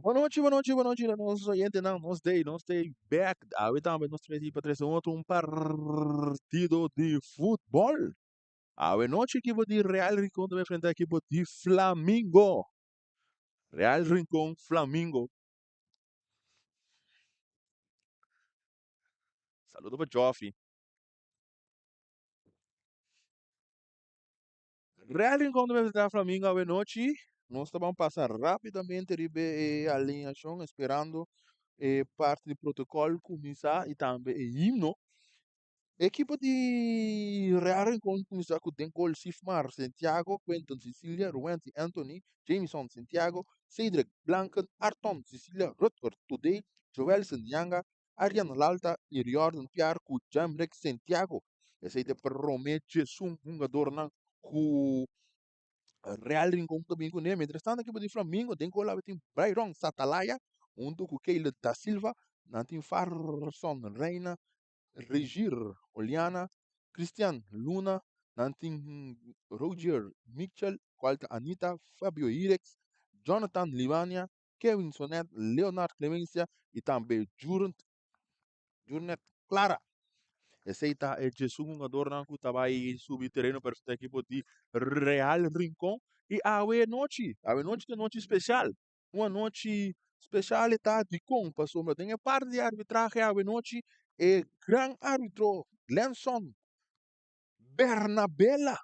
Bon nochi, bon nochi, bon nochi na nos oyentenan. Nos day, nos day back. Awe tambe nos trece pa trece otro un partido di futbol. Awe nochi ekipo di Real Rincon ta bay enfrenta ekipo di Flamingo. Real Rincon, Flamingo. Saludo pa Joffy. Real Rincon ta enfrenta Flamingo awe nochi. Nos ta ban pasa rapidamente riba e alineacion esperando e parti di protocol cuminsa y tambe e himno. Ekipo di Real Rincon cuminsa cu den gol Sifmar Santiago, Quentin Cecilia, Ruwenty Anthony, Jameson Santiago, Cedric Blanken, Arton Cecilia, Rutger Today, Joelson Yanga, Arian Lalta y Riordan Piar cu Jamrick Santiago. Esey ta e prome djesun hungadornan cu Real Rincon ta bin cune. Mientras tanto ekipo di Flamingo den gol awe tin Byron Satalaya hunto cu Caleb Da Silva. Nan tin Farson Reina, Regir Oliana, Christian Luna, nan tin Roger Mitchell, cual ta Anita, Fabio Hirex, Jonathan Limania, Kevin Sonet, Leonard Clemencia y tambe Jurent, Jurnet Clara. Esey ta e djesun hungadornan cu ta bay subi tereno pa representa ekipo di Real Rincon. Y awe nochi, awe nochi ta nochi special. Un anochi special e ta dicon? Pasobra den e parti di arbitrahe awe nochi e gran arbitro Glenson Bernabela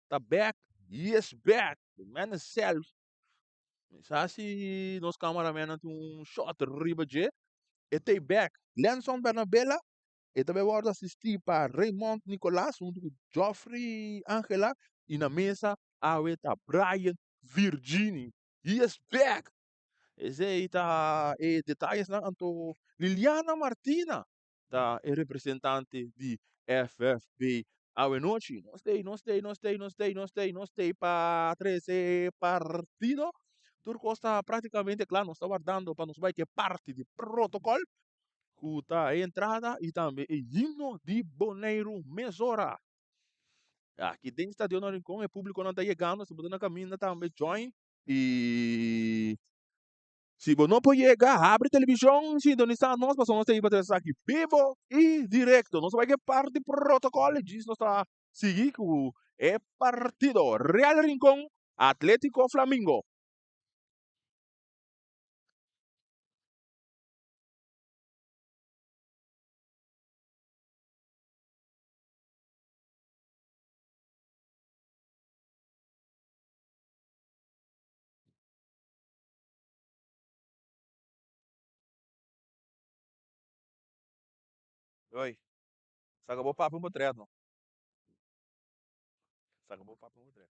ta back, he is back, the man himself. Mi sa si nos cameramannan tin un shot riba dje. E ta back. Glenson Bernabela e ta bay wordo asisti pa Raymond Nicolas hunto cu Geoffrey Angela y na mesa awe ta Brian Virgini. He is back! Esey ta e detayesnan. Anto Liliana Martina ta e representante di FFB awenochi. Nos tei, nos tei, nos tei, nos tei, nos tei, nos tei pa trece partido. Tur cos ta practicamente cla. Nos ta wardando pa nos bai ke parti di protocol cu ta e entrada y tambe e himno di Boneiru mesora. Aki den Stadion na Rincon e publiconan ta yegando, si bo ta na caminda tambe join y si bo no por yega habri television sintonisa nos pasobra nos ta hiba tres aki bibo y directo. Nos ta bai ke parti protocol y djis nos ta sigui cu e partido Real Rincon Atletico Flamingo. Oi, saca bo papi un potret no. Saca bo papi un potret.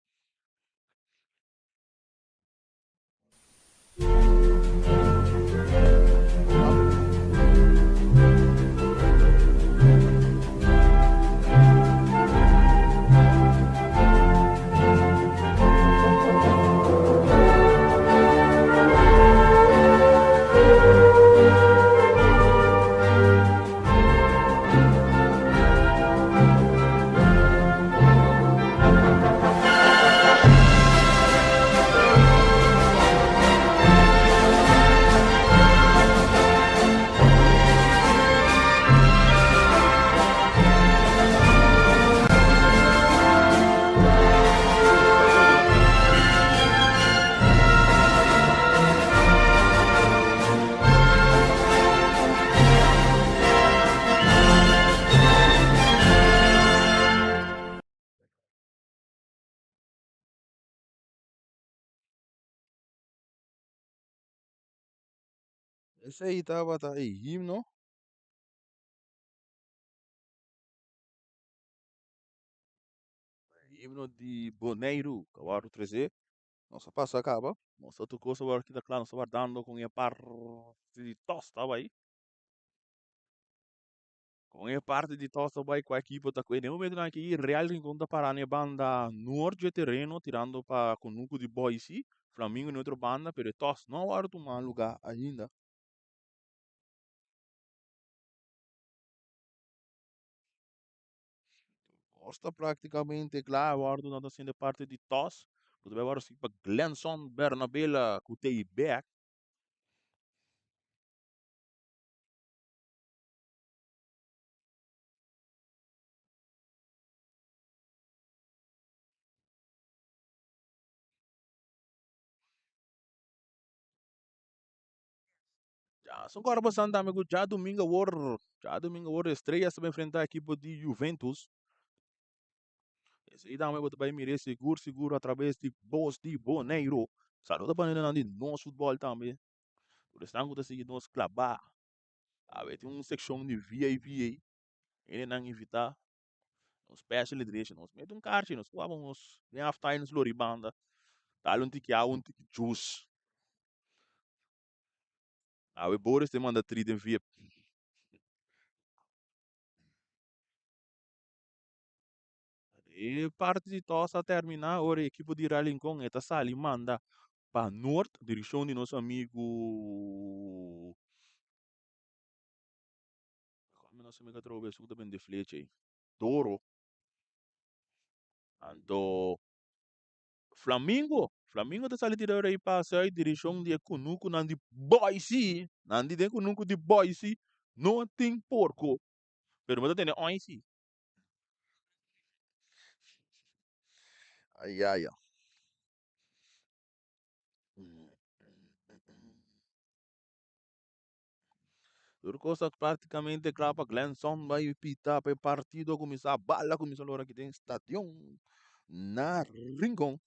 Esei tabata e himno. E himno di Boneiru ku a wòrdu tresé. Nos a pasa kaba. Nos ta tur kos awor kita kla. Nos ta wardando kon e parti di tòs ta bai. Kon e parti di tòs ta bai, kua ekipo ta kue. Den e momentunan aki Real Rincon ta pará na e banda nort dje tereno tirando pa Kunuku di Boise. Flamingo na e otro banda pero e tòs no a wòrdu tuma lugá ainda. Nos ta práktikamente kla awor nan ta haciendo e parti di tòs. Bo ta bai wòrdu sigui pa Glenson Bernabela ku ta ei bèk. Son kòrda bosan tambe ku djadumingu awor, djadumingu awor Estrellas ta bai enfrentá ekipo di Juventus. Esei tambe bo ta bai mir'é sigur sigur atraves di Bos di Boneiru. Saludo pa hendenan di Nos Futbòl tambe. Tur esnan ku ta sigui nos klabá. Awe tin un sekshon di VIP ei. Hendenan invitá. Un special edition. Nos mete un karchi, nos kuaba nos den halftime nos lori banda. Dal un tiki awa, un tiki juice. Awe Boris te manda tri den VIP. E parti di tos a termina ora e ekipo di Real Rincon e ta sali manda pa Noord, direkshon di nos amigu Como nos amigo atrobe esun ta bende flecha ei? Doro. Anto Flamingo, Flamingo ta sali tira ora ei pa zuid direkshon di e kunukunan di Boise. Nan di den kunuku di Boise no tin porko, pero bo ta tene oisi. Ayaya. Tur kos ta práktikamente kla pa Glenson bai pita pa e partido a kuminsá. Bala a kuminsá lora aki den stadion na Rincon.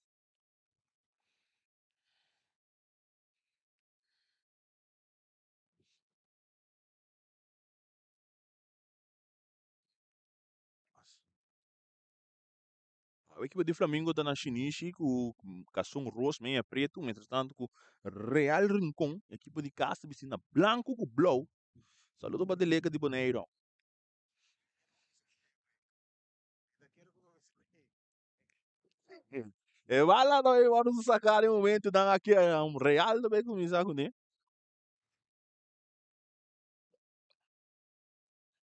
Awe ekipo di Flamingo ta na shinishi ku kason ros meña pretu, mientras tanto ku Real Rincon, ekipo di kas ta bisti na blanku ku blou. Saludo pa Deleka di Boneiru. E bala ta bay wòrdu saká den momentunan aki, Real ta bay kuminsá kuné.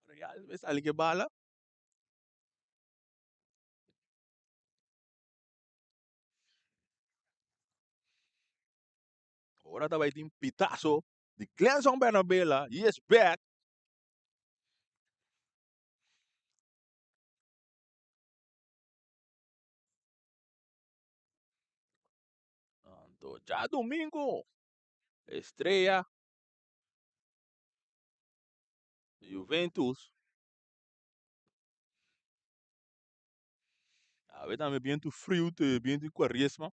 Real ta bay sali ku e bala. Ora ta bai tin pitazo di Glenson Bernabela, he is back. Anto djadomingo, Estrella, Juventus. Awe tambe bientu friu te bientu di kuaresma.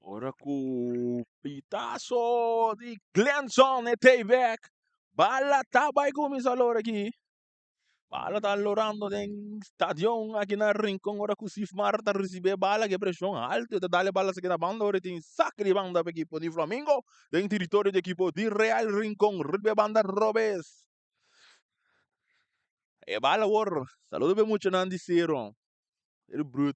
Ora ku pitaso di Glenson e tei bek. Bala ta bai kuminsá lora aki. Bala ta lorando den stadion aki na Rincon ora ku Sifmar ta risibi e bala ku e preshon alto e ta dal e bala saki na banda ora e tin sak di banda pa ekipo di Flamingo den teritorio di ekipo di Real Rincon riba e banda robes. E bala awor saludo pa e muchanan di Cero e brut.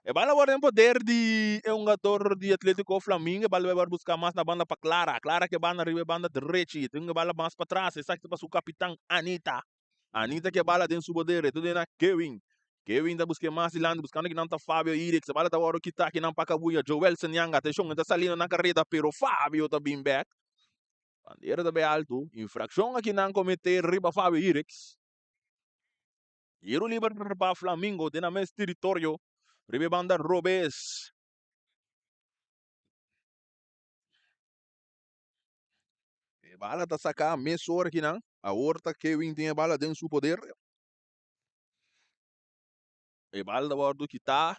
E bala awor den poder di e hungador di Atletico Flamingo. E bala bai wòrdu buska mas na banda pa Clara. Clara ke banda riba e banda drechi. Tin e bala mas patras. Esaki ta pa su kapitan Anita. Anita ke bala den su poder. E ta duna Kewin. Kewin ta buska e mas dilanti buskando kinan ta Fabio Irix. E bala ta wòrdu kita kinan pa Kabuya. Joel Sanyanga. Atenshon e ta saliendo na kareda pero Fabio ta bin bèk. Bandera ta bai altu. Infrakshon akinan komete riba Fabio Irix. Tiro liber pa Flamingo den nan mes teritorio riba e banda robes. E bala ta saca mesora kinan. Awor ta Kevin tin e bala den su poder. E bala ta wordo kita.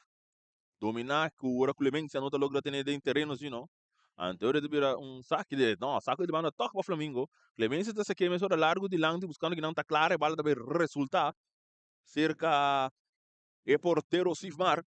Domina cu ora Clemencia no ta logra tene den tereno sino. Anto ta bira un saki de no saki di banda toch pa Flamingo. Clemencia ta sake mesora largo dilanti buscando kinan ta clara e bala ta bay resulta cerca e portero Sifmar.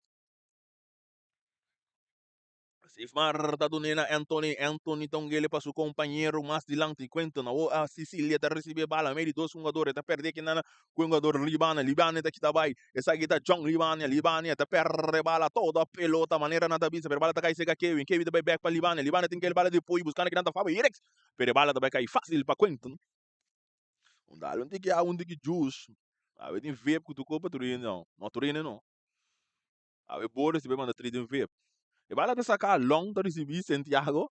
Sifmar ta dun'é na Anthony. Anthony ta un gele pa su kompañero mas dilanti. Quentin awor a Sicilia ta risibí e bala mei di dos hungador. E ta pèrdè kinan ku e hungador Libana. Libana ta kita bai. Esaki ta John Libania. Libania ta pèrdè bala toda pelota manera nan ta bisa. Pero bala ta kai serka Kevin. Kevin ta bai bèk pa Libania. Libania tin kel bala di poi buskando kinan ta Fabio Eriks. Pero e bala ta bai kai fásil pa Quentin. Un dal un tiki awa un tiki juice. Awe tin vape ku tur kopa tur hende no. No tur hende no. Awe Boris ta bai manda tri den vip. E bala ta saka long ta risibi Santiago.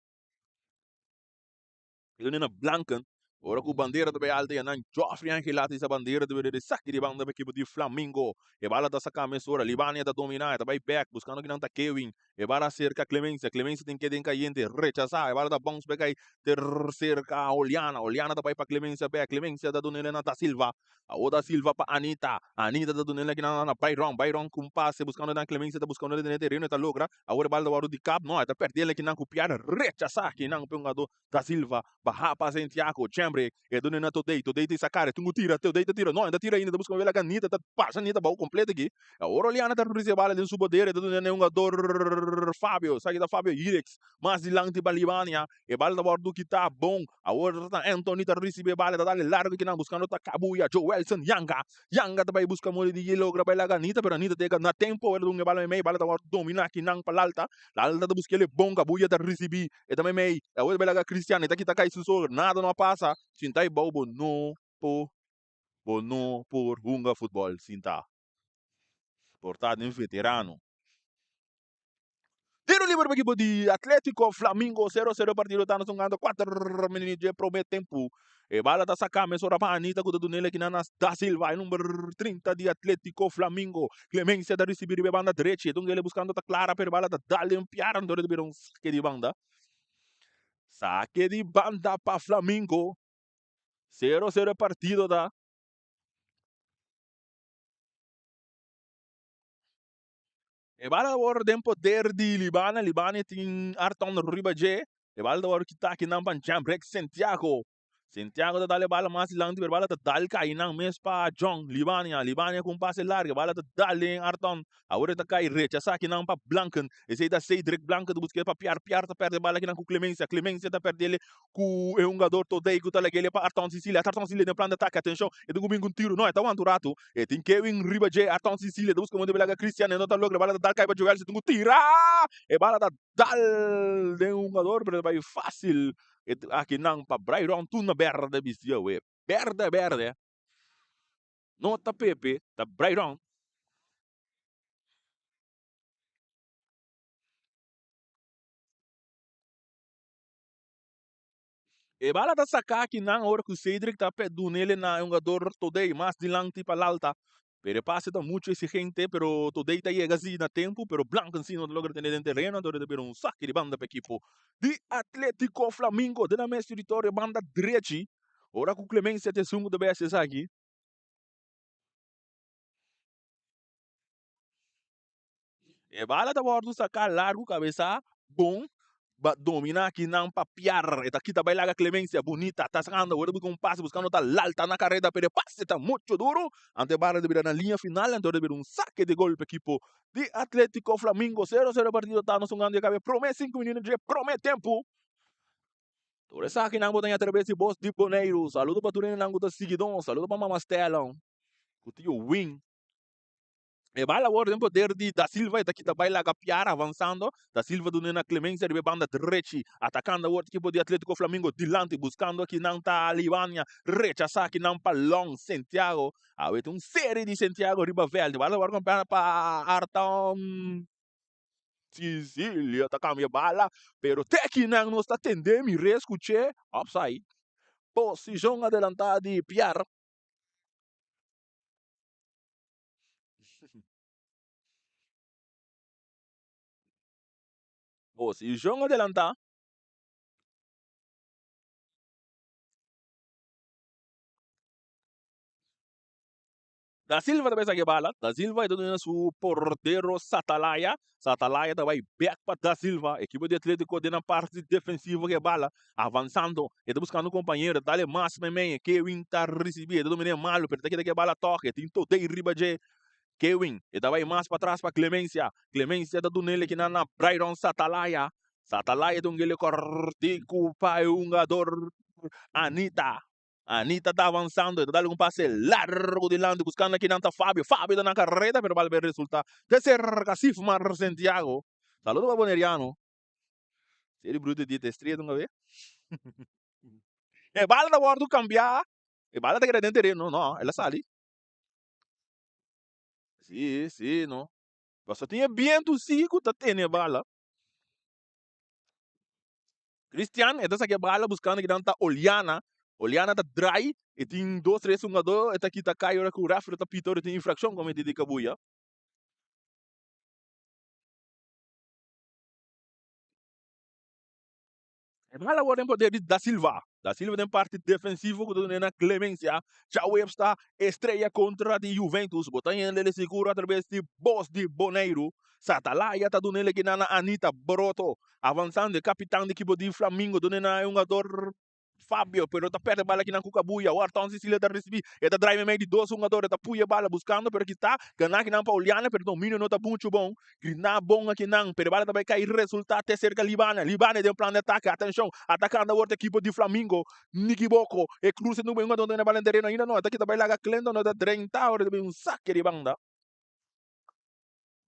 E done na Blanken. Ora ku bandera ta bai alta ya nan Joffrey Angela ta hisa bandera ta bira saki di banda pa ekipo di Flamingo. E bala ta saka mesora. Libania ta domina e ta bai bek buskando kinan ta Kewin. E bala serka Clemencia. Clemencia tin ke den kayente rechasa. E bala ta bounce bek ai ter serka Oliana. Oliana ta bai pa Clemencia bek. Clemencia ta dunele na Da Silva. Awo Da Silva pa Anita. Anita ta dunele kinan na Byron. Byron ku un pase buskando nan Clemencia ta buskando den e tereno e ta logra. Awor e bala ta wòrdu di kap. No e ta pèrdele kinan ku piar rechasa kinan pa e hungadó Da Silva baha pa Santiago, Chembre, e duna na Todey, Todey ta sacar, e tin cu tira, Todey ta tira, no, e ta tira ainda, ta busca un vela Anita, ta pasa Anita bao completo aki. Awor Oliana ta ricibi bala den su poder, e ta duna na e hungador Fabio, esaki ta Fabio Hirex, mas dilanti pa Libania, e bala ta wordo kita bon, awor ta Anthony ta ricibi e bala, ta dale largo akinan buscando ta Cabuya, Joelson Yanga, Yanga ta bay busca moli di logra bay laga Anita, pero Anita ta yega na tempo, e ta duna e bala meimei, e bala ta wordo domina akinan pa Lalta, Lalta ta busca el e bon, Cabuya ta ricibi. E ta meimei, e awor ta laga cristian, e ta kita kai su so, nada no a pasa. Sinta i bou bo no por, bo no por hunga futbol sinta. Por ta den veterano. Tiro liber pa ekipo di Atletico Flamingo, sero sero partido ta nos hungando kuater minuut dje prome tempu. E bala ta saka mesora pa Anita ku ta dunel aki na Da Silva, e number 30 di Atletico Flamingo. Clemencia ta risibi riba e banda drechi, e dungele buskando ta Clara, pero e bala ta dal den piara, anto ta bira un sake di banda. Sake di banda pa Flamingo. Sero sero e partido ta. E bala awor den poder di Libana. Libana tin Arton riba dje. E bala ta wòrdu kitá akinan pa Jamrek Santiago. Santiago ta dal e bala mas dilanti pero e bala ta dal kai nan mes pa John Libania. Libania ku un pase largu e bala ta dal den Arton. Awor e ta kai rechasá akinan pa Blanken. Esei ta Cedric Blanken ta buska pa Piar. Piar ta pèrdè e bala akinan ku Clemencia. Clemencia ta pèrdè ku e hungador Todey ku ta lag'el pa Arton Sicilia. Arton Sicilia den plan di atake. Atenshon, e tin ku bin ku un tiru. No, e ta wanta un ratu. E tin Kevin riba dje. Arton Sicilia ta buska mundu pa laga Cristian. E no ta logra. E bala ta dal kai pa Joel. Si tin ku tira! E bala ta dal den hungador pero ta bai fásil. E akinan pa Brairon tur na berde bisti awe. Berde berde. No ta Pepe, ta Brairon. E bala ta saká akinan ora ku Cedric ta dunele na e hungador Todey mas dilanti pa Lalta. Pero e pase ta muchu exigente, pero Todey ta yega si na tempu, pero Blanken si no ta logra tene den tereno, anto ta bira un saki di banda pa ekipo di Atletico Flamingo den nan mes teritorio banda drechi. Ora ku Clemencia ta esun ku ta bay hasi esaki. E bala ta wòrdu saká largu kabesá bon ba dominá kinan pa piar. E ta kita bai laga Clemencia bunita ta sakando awor ta buska un pase buskando ta lalta na kareda pero e pase ta muchu duru. Anto e bala ta bira na liña final anto ta bira un sake di gol pa ekipo di Atletico Flamingo. Sero sero e partido ta nos hungando e kabe promé sinku minuto dje promé tempu. Tur esakinan bo ta haña atrabes di Bos di Boneiru. Saludo pa tur hendenan ku ta sigui nos. Saludo pa Mama Stella ku tio Win. E bala awor den poder di Da Silva, e ta kita bai laga Piar avansando. Da Silva dun'e na Clemencia riba e banda drechi. Atakando awor ekipo di Atletico Flamingo dilanti buskando akinan ta Libania. Rechasa akinan pa Long Santiago. Awe ta un seri di Santiago riba veld. E bala awor kompana pa Arton Sicilia ta kambia bala. Pero te akinan nos ta tende mi reskuch'e. Offside. Posishon adelantá di Piar. Posicion adelantá. Da Silva ta bai saca e bala. Da Silva e ta duna su portero Satalaya. Satalaya ta bai bek pa Da Silva. Ekipo di Atletico den nan parti defensivo ke bala. Avansando. E ta buscando un compañero. Ta dale mas meimei. Kewin ta ricibi. E ta domina e malo pero ta keda ke bala toke. Tin Todey riba dje. Kewin. E ta bai mas patras pa Clemencia. Clemencia ta dunele kinan na Brydon Satalaya. Satalaya ta un gele cortico pa e hungador Anita. Anita ta avansando, e ta dal un pase largo dilanti buscando akinan ta Fabio. Fabio ta na carrera pero bal ber resulta de cerca Sifmar Santiago. Saludo pa Boneriano. Seri bruto di te estrella dunga be. E bala ta wordo cambia. E bala ta keda den tereno. No, el a sali. Si, si, no. Paso tin e bientu si ku ta tene e bala. Cristian, e ta saki e bala buscando kinan ta Oliana. Oliana ta draai e tin dos tres hungadó e ta kita kai ora ku referee ta pita ora tin infrakshon kometí di Kabuya. E bala awor den poder di Da Silva. Da Silva den parti defensivo ku ta duna na Clemencia. Djaweps ta Estrella kontra di Juventus. Bo ta hende el sigur atraves di Bos di Boneiru. Satalaya ta duna el ekinan na Anita Broto. Avansando e kapitan di ekipo di Flamingo duna na e hungador Fabio, pero ta perde bala kinan ku Kabuya. Awor Arton Cecilia ta risibi. E ta draai meimei di dos hungador. E ta puya e bala buskando, pero kita gana kinan pa Oliana, pero dominio no ta muchu bon. Grina bon akinan, pero e bala ta bai kai resulta te serka Libana. Libana den plan di atake. Atenshon, atakando awor ta ekipo di Flamingo. Niki Boko, e kruse no bai hungador den e bala den tereno ainda no. E ta kita bai laga Clinton, no ta drenta awor e ta bin un sake di banda.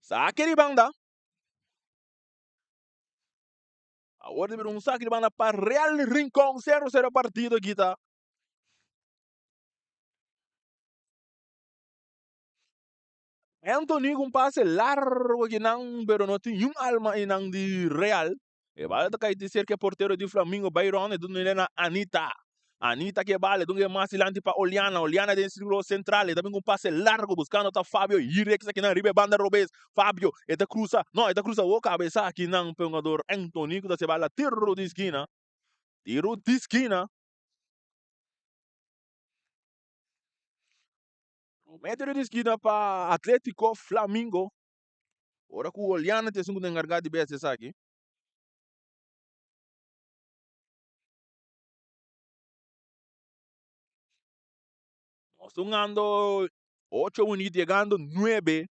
Sake di banda. Awor ta bira un saki di banda pa Real Rincon. 0 0 partido aki ta. Anthony ku un pase largo aki nan, pero no tin niun alma einan di Real. E bala ta kai di serka e portero di Flamingo, Byron, e duna na Anita. Anita ke bala, e duna mas dilanti pa Oliana. Oliana den sirkulo sentral, e ta bin ku un pase largo buskando ta Fabio Hirex akinan riba e banda robes. Fabio, e ta krusa, no, e ta krusa wo kabesa akinan pa e hungador Anthony ku ta hasi e bala tiro di skina. Tiro di skina. Promé tiro di skina pa Atletico Flamingo. Ora ku Oliana ta esun ku ta enkargá di bes esaki. Nos ta hungando ocho minüt yegando nuebe.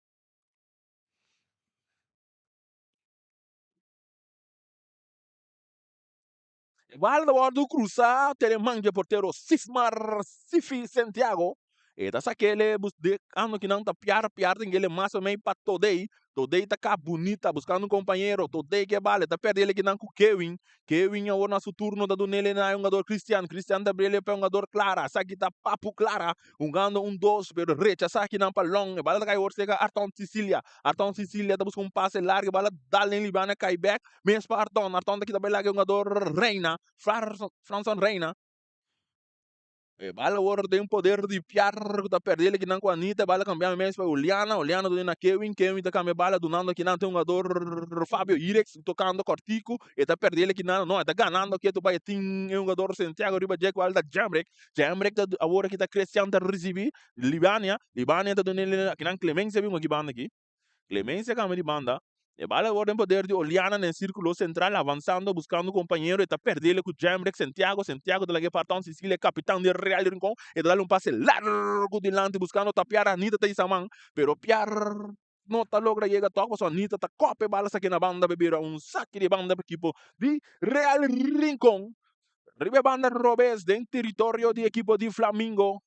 E bal ta wòrdu krusá te den man dje portero Sifmar Sifi Santiago. E ta sak'é de ando kinan ta piar piar tin kele mas o mei pa Todey. Todey ta kap bunita buskando un kompañero. Todey ke bal e ta pèrdè el kinan ku Kewin. Kewin awor na su turno ta dun'el na e hungador Christian. Christian ta abriel pa e hungador Clara. Esaki ta Papu Clara hungando un dos pero rechasá kinan pa Long. E bal ta kai awor serka Arton Cicilia. Arton Cicilia ta buska un pase largo e bal a dal den Libana kai bèk. Mes pa Arton, Arton ta kita bay laga e hungador Reina, Franson Reina. E bala awor den poder di Piar ku ta perde el kinan ku Anita, e bala kambia mes pa Juliana, Juliana ta duna na Kewin, Kewin ta kambia bala dunando kinan te hungador Fabio Irex tokando kortiku, e ta perde el kinan, no e ta ganando ketu bay e tin e hungador Santiago riba dje kual ta Jamrek, Jamrek ta awor aki ta Christian ta risibi Libania, Libania ta duna kinan Clemencia bin aki banda aki. Clemencia cambia di banda. E bala awor den poder di Oliana den circulo central avanzando buscando un compañero e ta perdele cu Jamrek Santiago. Santiago ta laga e parton Sicilia e capitan di Real Rincon e ta dal un pase largo dilanti buscando ta Piar Anita ta hisa man pero Piar no ta logra yega tok pasobra Anita ta cop e bala saki na banda pa bira un saki di banda pa ekipo di Real Rincon. Riba e banda robes den territorio di ekipo di Flamingo.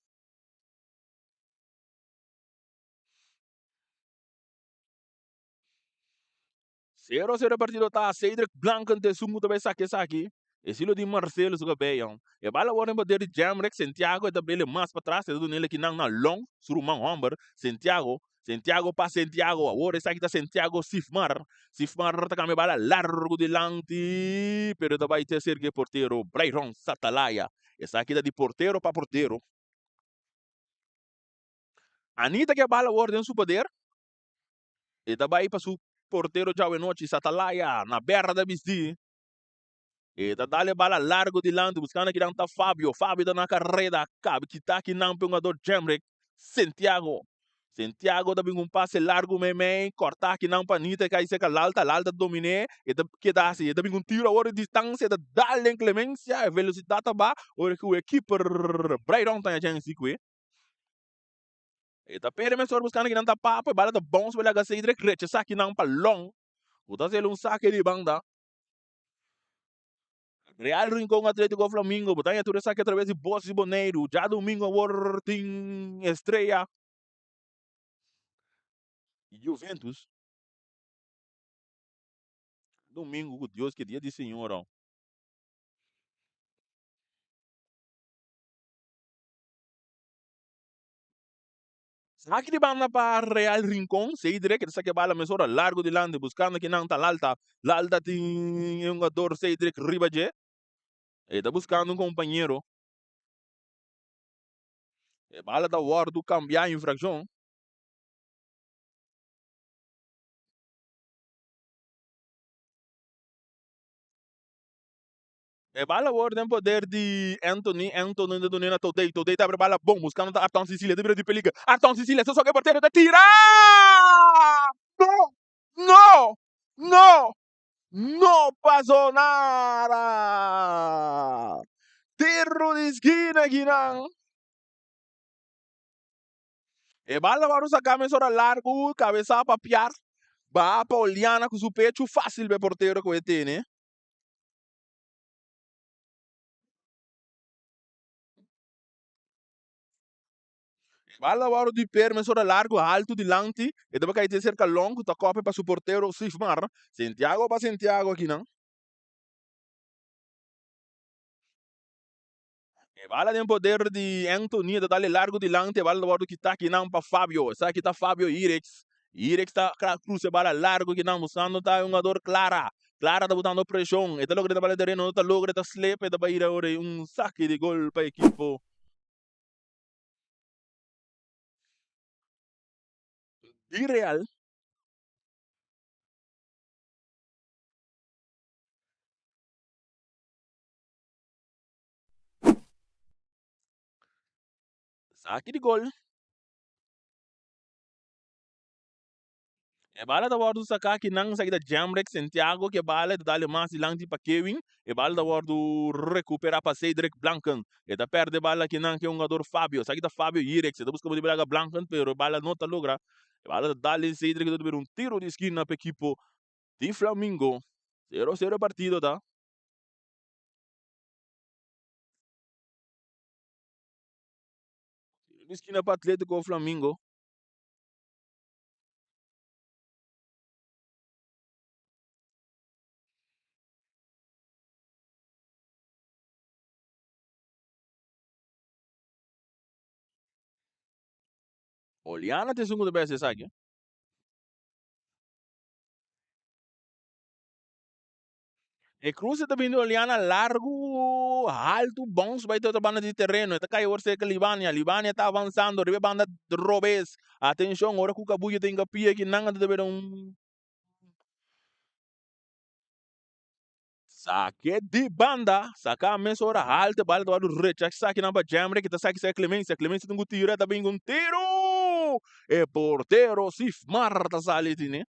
Sero sero partido ta Cedric Blanken te esun ku ta bai saki esaki. Estilo di Marcelo su kabei. E bala wòrdu den poder di Jamrek Santiago e ta bele mas patras e ta duna el kinan na Long su ruman hòmber Santiago. Santiago pa Santiago awor esaki ta Santiago Sifmar. Sifmar ta kambia bala largu dilanti pero e ta bai te serka e portero Brayron Satalaya. Esaki ta di portero pa portero. Anita ke bala awor den su poder. E ta bai pa su portero djawe nochi, Satalaya, na berra ta bisti. E ta dal e bala largo dilanti, buscando kinan ta Fabio. Fabio ta na carreda, cabe kita kinan pe hungador Jemrick. Santiago. Santiago ta bin un pase largo meimei, corta kinan pa Anita, e cai cerca Lalta, Lalta ta domine, e ta keda hasi, e ta bin un tiro awor di distancia, e ta dal den Clemencia, e velocidad ta ba, ora cu e keeper Brayron ta ña cu e. E ta perde mesora buscando kinan ta papa, e bala ta bounce pa laga Cedric rechasa kinan pa Long, cu ta haciel un saque di banda. Real Rincon Atletico Flamingo, bo ta haña tur esaki atraves di Bos di Boneiru. Djadomingo awor tin Estrella y Juventus. Domingo cu Dios ke dia di Señor. Saki di banda pa Real Rincon, Cedric ta saki e bala mesora largo dilanti buscando kinan ta Lalta. Lalta tin e hungador Cedric riba dje. E ta buscando un compañero. E bala ta wòrdu kambiá infrakshon. E bala wòrdu den poder di Anthony. Anthony ta dun'é na Todey. Todey ta abri bala bon buskando ta Arton Cecilia. Ta bira di peliger. Arton Cecilia sa soka e portero ta tira! No! No! No! No pasó nada! Tiro di skina akinan. E bala wòrdu saká mesora largu, kabesá pa Piar, baha pa Oliana ku su pechu fásil pa e portero ku e tene. E bala wòrdu di Per mesora largu haltu dilanti, e tabata kai te serka Long ku ta kope pa su portero Sifmar. Santiago pa Santiago akinan. E bala den poder di Anthony ta dale largu dilanti, e bala ta wòrdu kitá kinan pa Fabio. Esaki ta Fabio Irex. Irex ta krusa e bala largu kinan buskando ta e hungador Clara. Clara ta botando preshon, e ta logra e ta bala tereno, no ta logra e ta slip, e ta bai ora un saki di gol pa ekipo di Real. Saki di gol. E bala ta wòrdu saká kinan esaki ta Jamrick Santiago ku e bala e ta dal e mas dilanti pa Kewin. E bala ta wòrdu rekuperá pa Cedric Blanken. E ta pèrdè e bala kinan ku e hungador Fabio. Esaki ta Fabio Yirex. E ta buska pa di Blanken pero e bala no ta logra. E bala ta dal den Cedric e ta bira un tiro di skina pa ekipo di Flamingo. Sero sero e partido ta. Tiro di skina pa Atletico Flamingo. Oliana ta esun ku ta bes esaki. E cruce ta bini di Oliana largu, haltu, bounce bai te otro banda di tereno. E ta kai awor cerca Libania. Libania ta avanzando riba e banda robes. Atencion, ora cu Cabuya ta hinca pia aki nan a ta bira un sake di banda. Saka mesora haltu e bala ta wòrdu rechasa akinan pa Jemre ki ta saki sa Clemencia. Clemencia tin cu tira, ta bin cu un tiro! E portero Sifmar ta sali tine.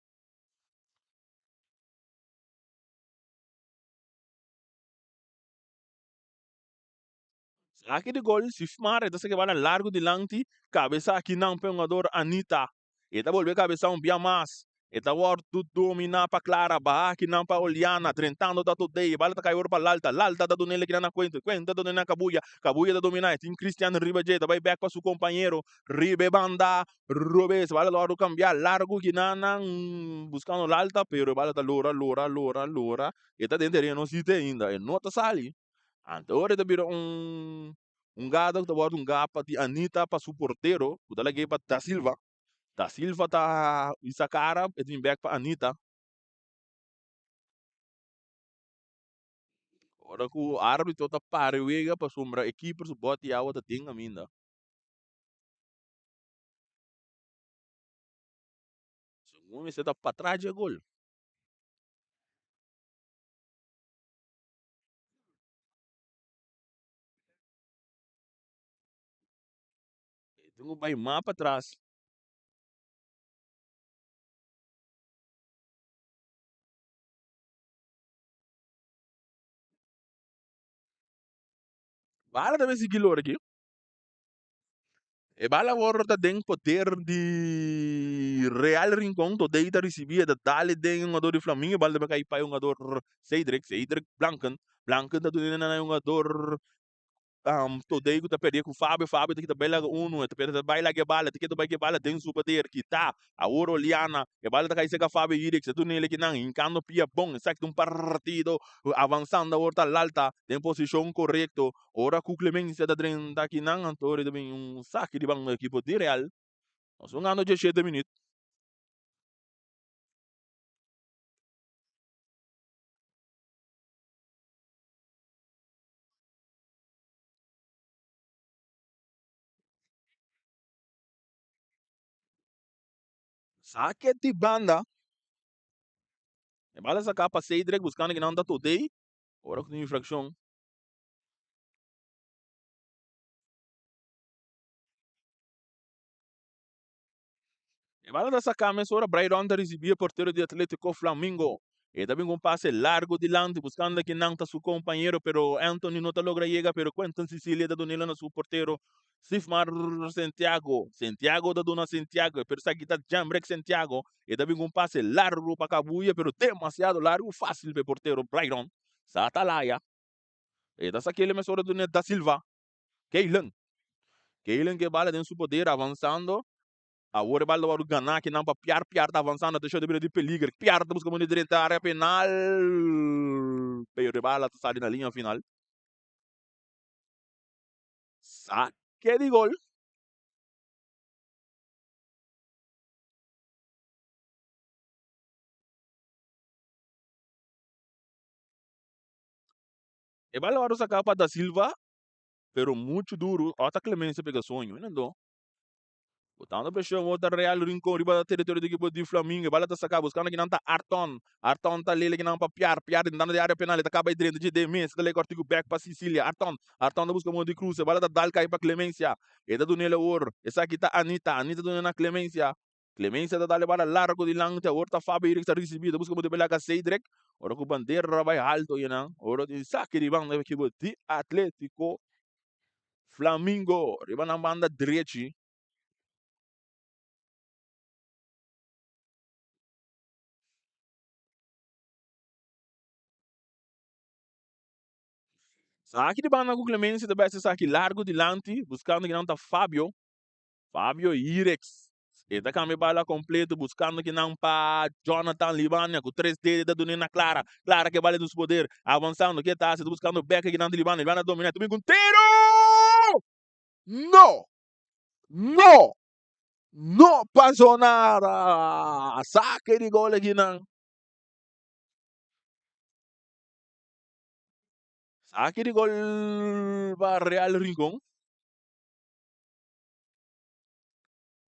Saki di gol, Sifmar e ta saki bala largu dilanti, kabesa akinan pa e hungador Anita. E ta bolbe kabesa un bia mas. E ta wòrdu dominá pa Clara, baha akinan pa Oliana, drentando ta Todey, e bala ta kai ora pa Lalta, Lalta ta dun'el akinan na Cuenta, Cuenta ta dun'el na Cabuya, Cabuya ta dominá, e tin Cristian riba dje, ta bai bèk pa su kompañero riba e banda robes, e bala ta wòrdu kambiá largu akinan buskando Lalta, pero e bala ta lora, lora, lora, lora, e ta den tereno si te ainda, e no ta sali. Anto ora e ta bira un un gada ku ta wòrdu un gapa di Anita pa su portero ku ta lag'é pa Da Silva. Da Silva ta hisa kara e tin bèk pa Anita. Ora ku arbitro ta para e wega pasobra e keeper su bòt di awa ta den kaminda. Segun mester ta patras dje gol. E tin ku bai mas patras. Bala ta bin sigui lora aki. E bala awor ta den poder di Real Rincon. Todey ta ricibi e ta dale den e hungador di Flamingo. E bala ta bay cay pa e hungador Cedric. Cedric Blanken. Blanken ta duna na e hungador Todey cu ta perde cu Fabio. Fabio ta kita bay laga uno. E ta perde ta bay laga e bala. Ta kita bay laga e bala den su poder. Kita. Awor Oliana. E bala ta cay cerca Fabio Yirix. E duna el kinan. Hincando pia bon. Esaki ta un partido avansando awor ta Lalta den posicion corecto. Ora ku Clemencia ta drenta akinan, anto ta bin un saki di ban ekipo di Real. Nos hungando 17 minüt. Sake di banda. E bala saká pa Cedric buskando kinan ta Todey. Ora ku tin infrakshon. E bala ta saká mesora Braidon ta risibí e portero di Atletico Flamingo. E ta bin ku un pase largu dilanti buskando kinan ta su kompañero pero Anthony no ta logra yega pero Quentin Cicilia ta dun'el na su portero Sifmar Santiago. Santiago ta duna Santiago pero esaki ta Jamrek Santiago. E ta bin ku un pase largu pa Kabuya pero demasiado largu fásil pa e portero Braidon. Sa Atalaya. E ta sak'el mesora dun'el Da Silva. Keilen. Keilen ke bala den su poder avansando. Awor e bal ta wòrdu ganá kinan pa Piar. Piar ta avansando atenshon ta bira di peliger. Piar ta buska muni drenta área penal pero e bala ta sali na liña final. Sake di gol. E bal a wòrdu saká pa Da Silva pero muchu duru. Ota Clemencia pega soño. Miren. Botando preshon ota Real Rincon riba teritorio di ekipo di Flamingo. E bala ta saká buskando kinan ta Arton. Arton ta lele kinan pa Piar. Piar intentando di área penal. E ta kaba e drenta dje den mes. E ta lei kòrtiku bèk pa Sicilia. Arton. Arton ta buska modo di krusa. E bala ta dal kai pa Clemencia. E ta dun'el awor. Esaki ta Anita. Anita duna na Clemencia. Clemencia ta dal e bala largo dilanti. Awor ta Fabio Eriks ta risibí. E ta buska modo di pelea ka Cedric. Ora ku bandera bai halto einan. Ora tin saki di banda ekipo di Atletico Flamingo riba nan banda drechi. Saki di banda ku Clemencia ta besti saki largo dilanti buskando kinan ta Fabio. Fabio Irex. E ta cambia bala completo buscando kinan pa Jonathan Libania cu tres dede ta dune na Clara. Clara ke bala den su poder avanzando ke ta haci ta buscando bek kinan di Libania. Libania domina ta bin cu un tiro! No! No! No pasó nada! Sake di gol akinan. Sake di gol pa Real Rincon.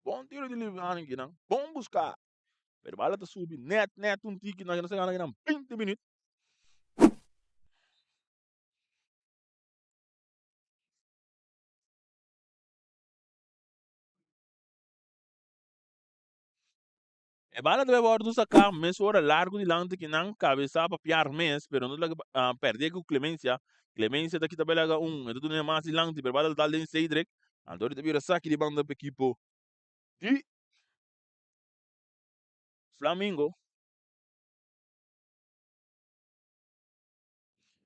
Bon tiro di Livani kinan. Bon busca. Pero bala ta subi net net un tiki nan sa gana kinan 20 minuut. E bala debe wordo saca mesora largo dilanti kinan cabeza pa piar mes pero no laga uh, perde cu Clemencia. Clemencia ta kita belaga un, e ta duna mas dilanti pero bala ta dal den Cedric. Anto ta bira saki di banda pa equipo di Flamingo.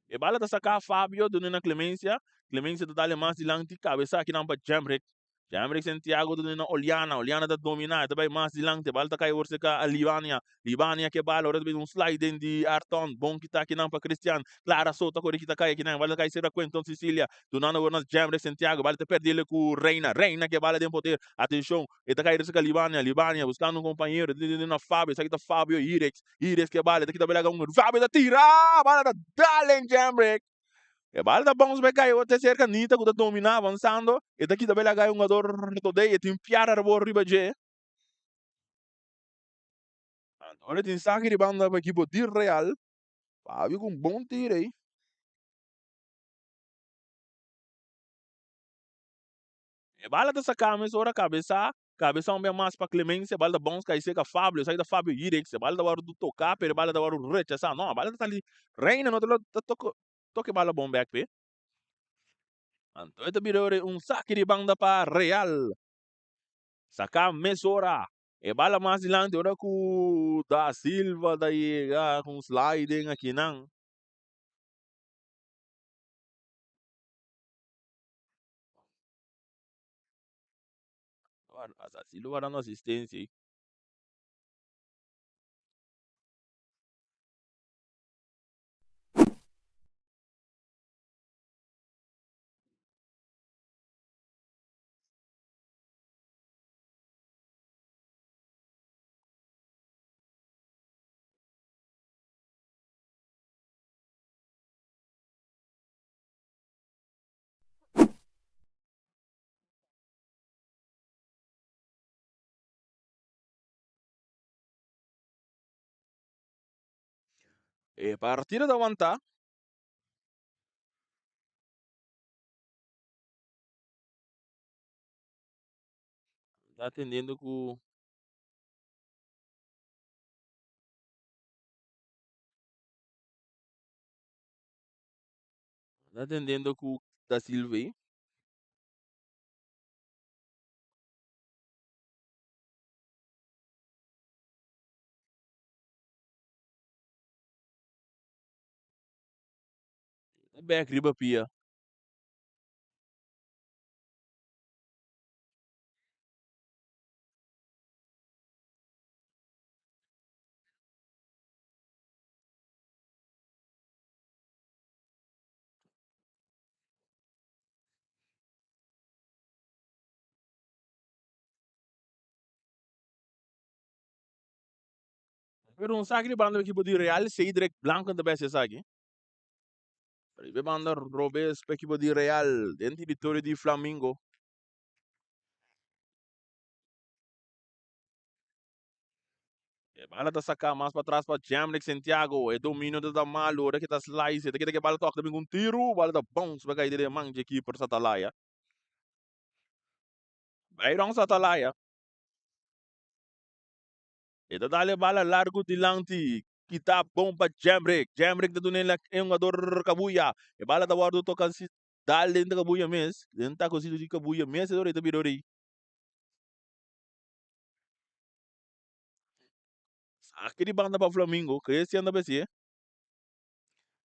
E bala ta saca Fabio duna na Clemencia. Clemencia ta dale mas dilanti cabeza kinan pa Jamrick. Jamrick Santiago ta duna na Oliana. Oliana ta domina, e ta bai mas dilanti. E bala ta kai awor cerca a Libania. Libania ke bala, ora ta bin un sliding di Arton. Bon kita kinan pa Christian. Clara Soto kore kita kai kinan. E bala ta kai cerca Quentin Cecilia. Dunando awor na Jamrick Santiago. E bala ta perdele ku Reina. Reina ke bala den poder. Atencion, e ta kai cerca Libania. Libania buscando un compañero. Ta duna na Fabio. Esaki ta Fabio Irex. Irex ke bala. E ta kita bela un. Fabio ta tira! Bala ta dal den Jamrick. E bala ta bounce bai kai te cerca Nita cu ta domina avanzando. E ta kita bela gai hungador Todey. E tin piar arbor riba dje. Anto e tin saki di banda pa ekipo di Real. Fabio cu un bon tiro ey. E bala ta saca mesora cabeza. Cabeza un bia mas pa Clemencia. E bala ta bounce kai cerca Fabio. Esaki ta Fabio Irex. E bala ta worde toca pero e bala ta worde rechaza. No, e bala ta sali. Reina no ta toca toca e bala bon bek pe. Anto e ta bira ora un saki di banda pa Real. Saca mesora. E bala mas dilanti ora cu Da Silva ta yega cu un sliding akinan. Da Silva dando asistencia ahí. E partido ta wantá. Ta atendiendo ku Ta atendiendo ku Da Silva ei. Ta bek riba pia. Pero un saki di banda ekipo di Real, Cedric Blanco ta bes esaki. Riba e banda robes pa ekipo di Real den teritorio di Flamingo. E bala ta saká mas patras pa Jamrick Santiago. E dominio ta ta malu ora ke ta slice. E ta keda ke bala tok ta bin ku un tiru. Bala ta bounce pa kai den e man dje keeper Satalaya. Byron Satalaya. E ta dal e bala largu dilanti. Kita bon pa Jamrick. Jamrick ta duna e hungador Kabuya. E bala ta wòrdu toka si dal den Kabuya mes. Den takosito di Kabuya mes e ora e ta bira ori. Saki di banda pa Flamingo, Christian ta besi.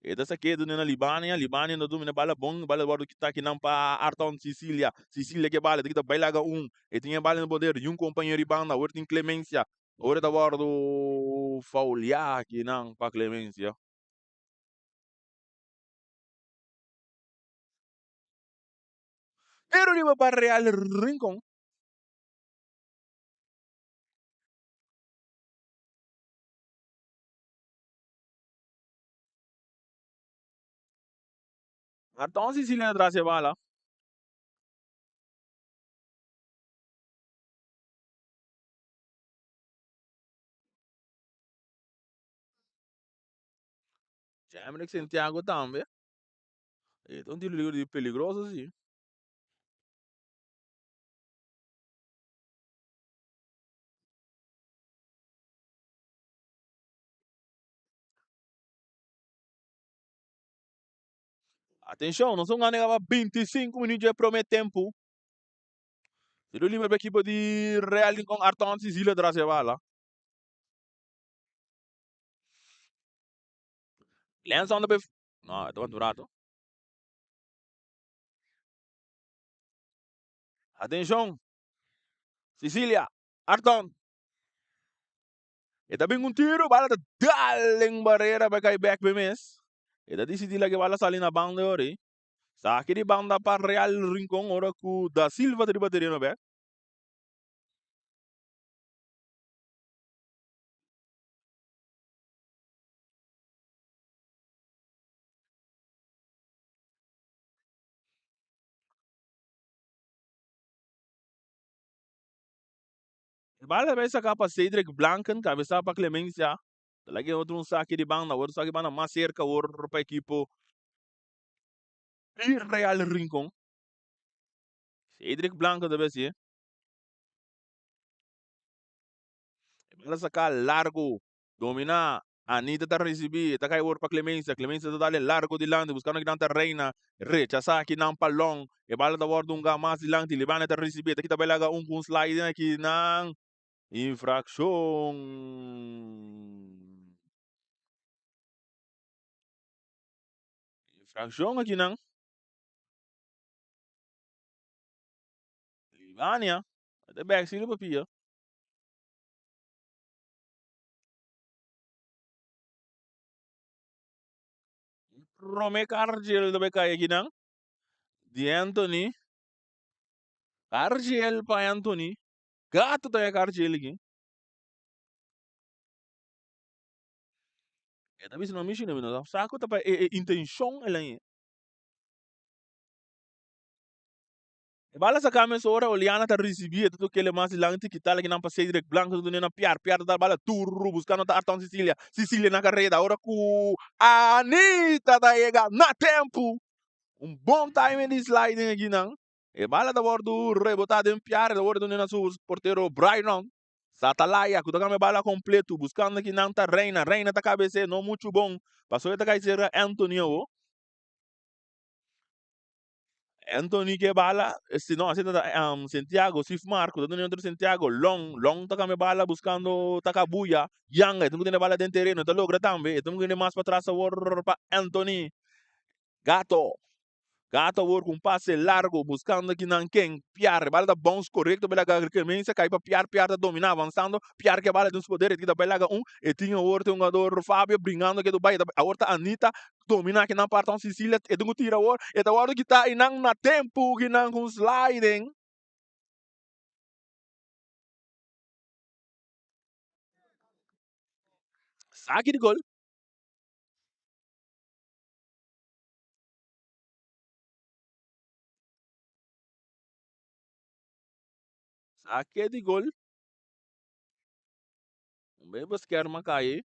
E ta sake dune na Libania, Libania no domina bala bon, bala wordo kita kinan pa Arton Sicilia. Sicilia ke bala, ta kita bai laga un. E tin e bala na poder di un compañero di banda, awor tin Clemencia. Ora ta wordo faulia kinan pa Clemencia. Tiro riba pa Real Rincon. Arton Sicilia atrás e bala. Jamrick Santiago tambe. E ta un tiro libre peligroso si. Atenshon, nos un gana 25 minuut dje prome tempu. Tiro libre pa ekipo di Real Rincon Arton Sicilia tras e bala. Lenson ta No, e ta un rato. Atenshon. Sicilia, Arton. E ta bin un tiro, bala ta dal den barera pa kai bek pe mes. E ta disidí laga e bala sali na banda ori. Saki di banda pa Real Rincon ora ku Da Silva ta riba tereno bek. E bala ta saká pa Cedric Blanken, kabesá pa Clemencia. Ta laga e otro un saki di banda, otro saki di banda mas serka awor pa ekipo di Real Rincon. Cedric Blanken ta besi. E bala saká largo, dominá. Anita ta risibí, e ta kai awor pa Clemencia. Clemencia ta dale largo dilanti, buskando kinan ta Reina. Rechasá kinan pa Long. E bala ta wòrdu hungá mas dilanti. Libana ta risibí, e ta kita bai laga un ku un sliding akinan. Infrakshon. Infrakshon akinan. Libania ta bèk si riba pia. Prome kargel ta bai kai akinan di Anthony. Kargel pa Anthony. Gato ta e kargel aki. E ta bisa no mi shina mi no sa ku ta pa e intenshon el a. E bala saká mesora, Oliana ta risibí, e ta tok'é mas dilanti, kita laki nan pa Cedric Blanco ta dun'é na Piar, Piar ta dal bala duru buskando ta Arton Cecilia, Cecilia na kareda ora ku Anita ta yega na tempu. Un bon timing di sliding akinan. E bala ta wòrdu rebotá den Piar, e ta wòrdu dun'é na su portero Bryron. Satalaya ku ta kambia bala kompletu buskando akinan ta Reina, Reina ta kabes'é no muchu bon, pasobra e ta kai serka Anthony awo. Anthony ke bala, si no asina ta Santiago, Sif Marco, ta duna otro Santiago, Long, Long ta kambia bala buskando Takabuya, Yanga, e tin ku tene bala den tereno, e ta logra tambe, e tin ku tene mas patras awor pa Anthony, Gato, Gato awor ku un pase largo buskando kinan ken, Piar, e bala ta bounce korekto bela Clemencia kai pa Piar, Piar ta domina avansando, Piar ke bala den su poder, e tin ku ta bai laga un, e tin awor tin hungador Fabio bringando ke bai, awor ta Anita Dominá kinan parton Sicilia e tin ku tira awor e ta wòrdu kitá einan na tempu kinan ku un sliding. Saki di gol. Sake di gol. Un bebe skerma kai.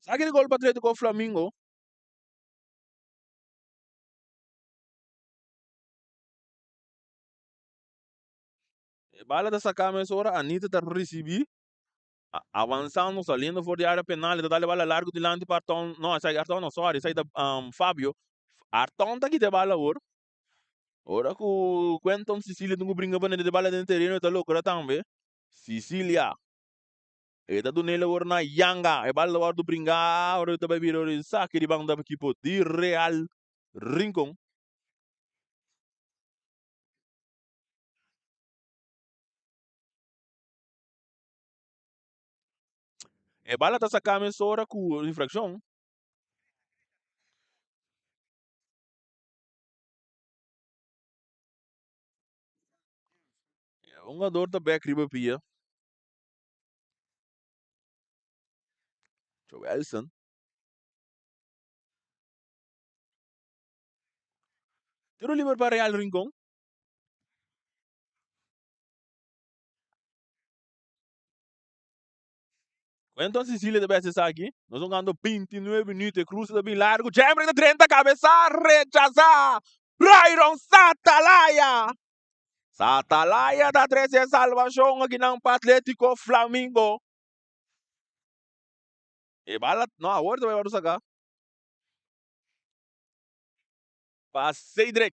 Saki di gol pa Atletico Flamingo. E bala ta saká mesora, Anita ta risibí. Avansando, saliendo for di area penal, e ta dal e bala largo dilanti pa Arton, no, esaki Arton no, sorry, esaki ta Fabio. Arton ta kita e bala awor. Ora ku Quenton Cecilia tin ku bringa pa nete e bala den tereno, e ta logra tambe. Cecilia, e ta dun'el awor na Yanga, e bala ta wòrdu bringa, ora e ta bai bira ora e saki di banda pa ekipo di Real Rincon. E bala ta saká mesora ku infrakshon. E hungador ta bek riba pia. Joelson. Tiro liber pa Real Rincon. Enton Cecilia ta bes esaki. Nos jugando 29 minuut. E cruce ta bin largo. Jembre ta drenta cabeza. Rechaza. Byron Satalaya. Satalaya ta trece salvacion aki nan pa Atletico Flamingo. E bala, no, awor ta bay saca. Pa Cedric.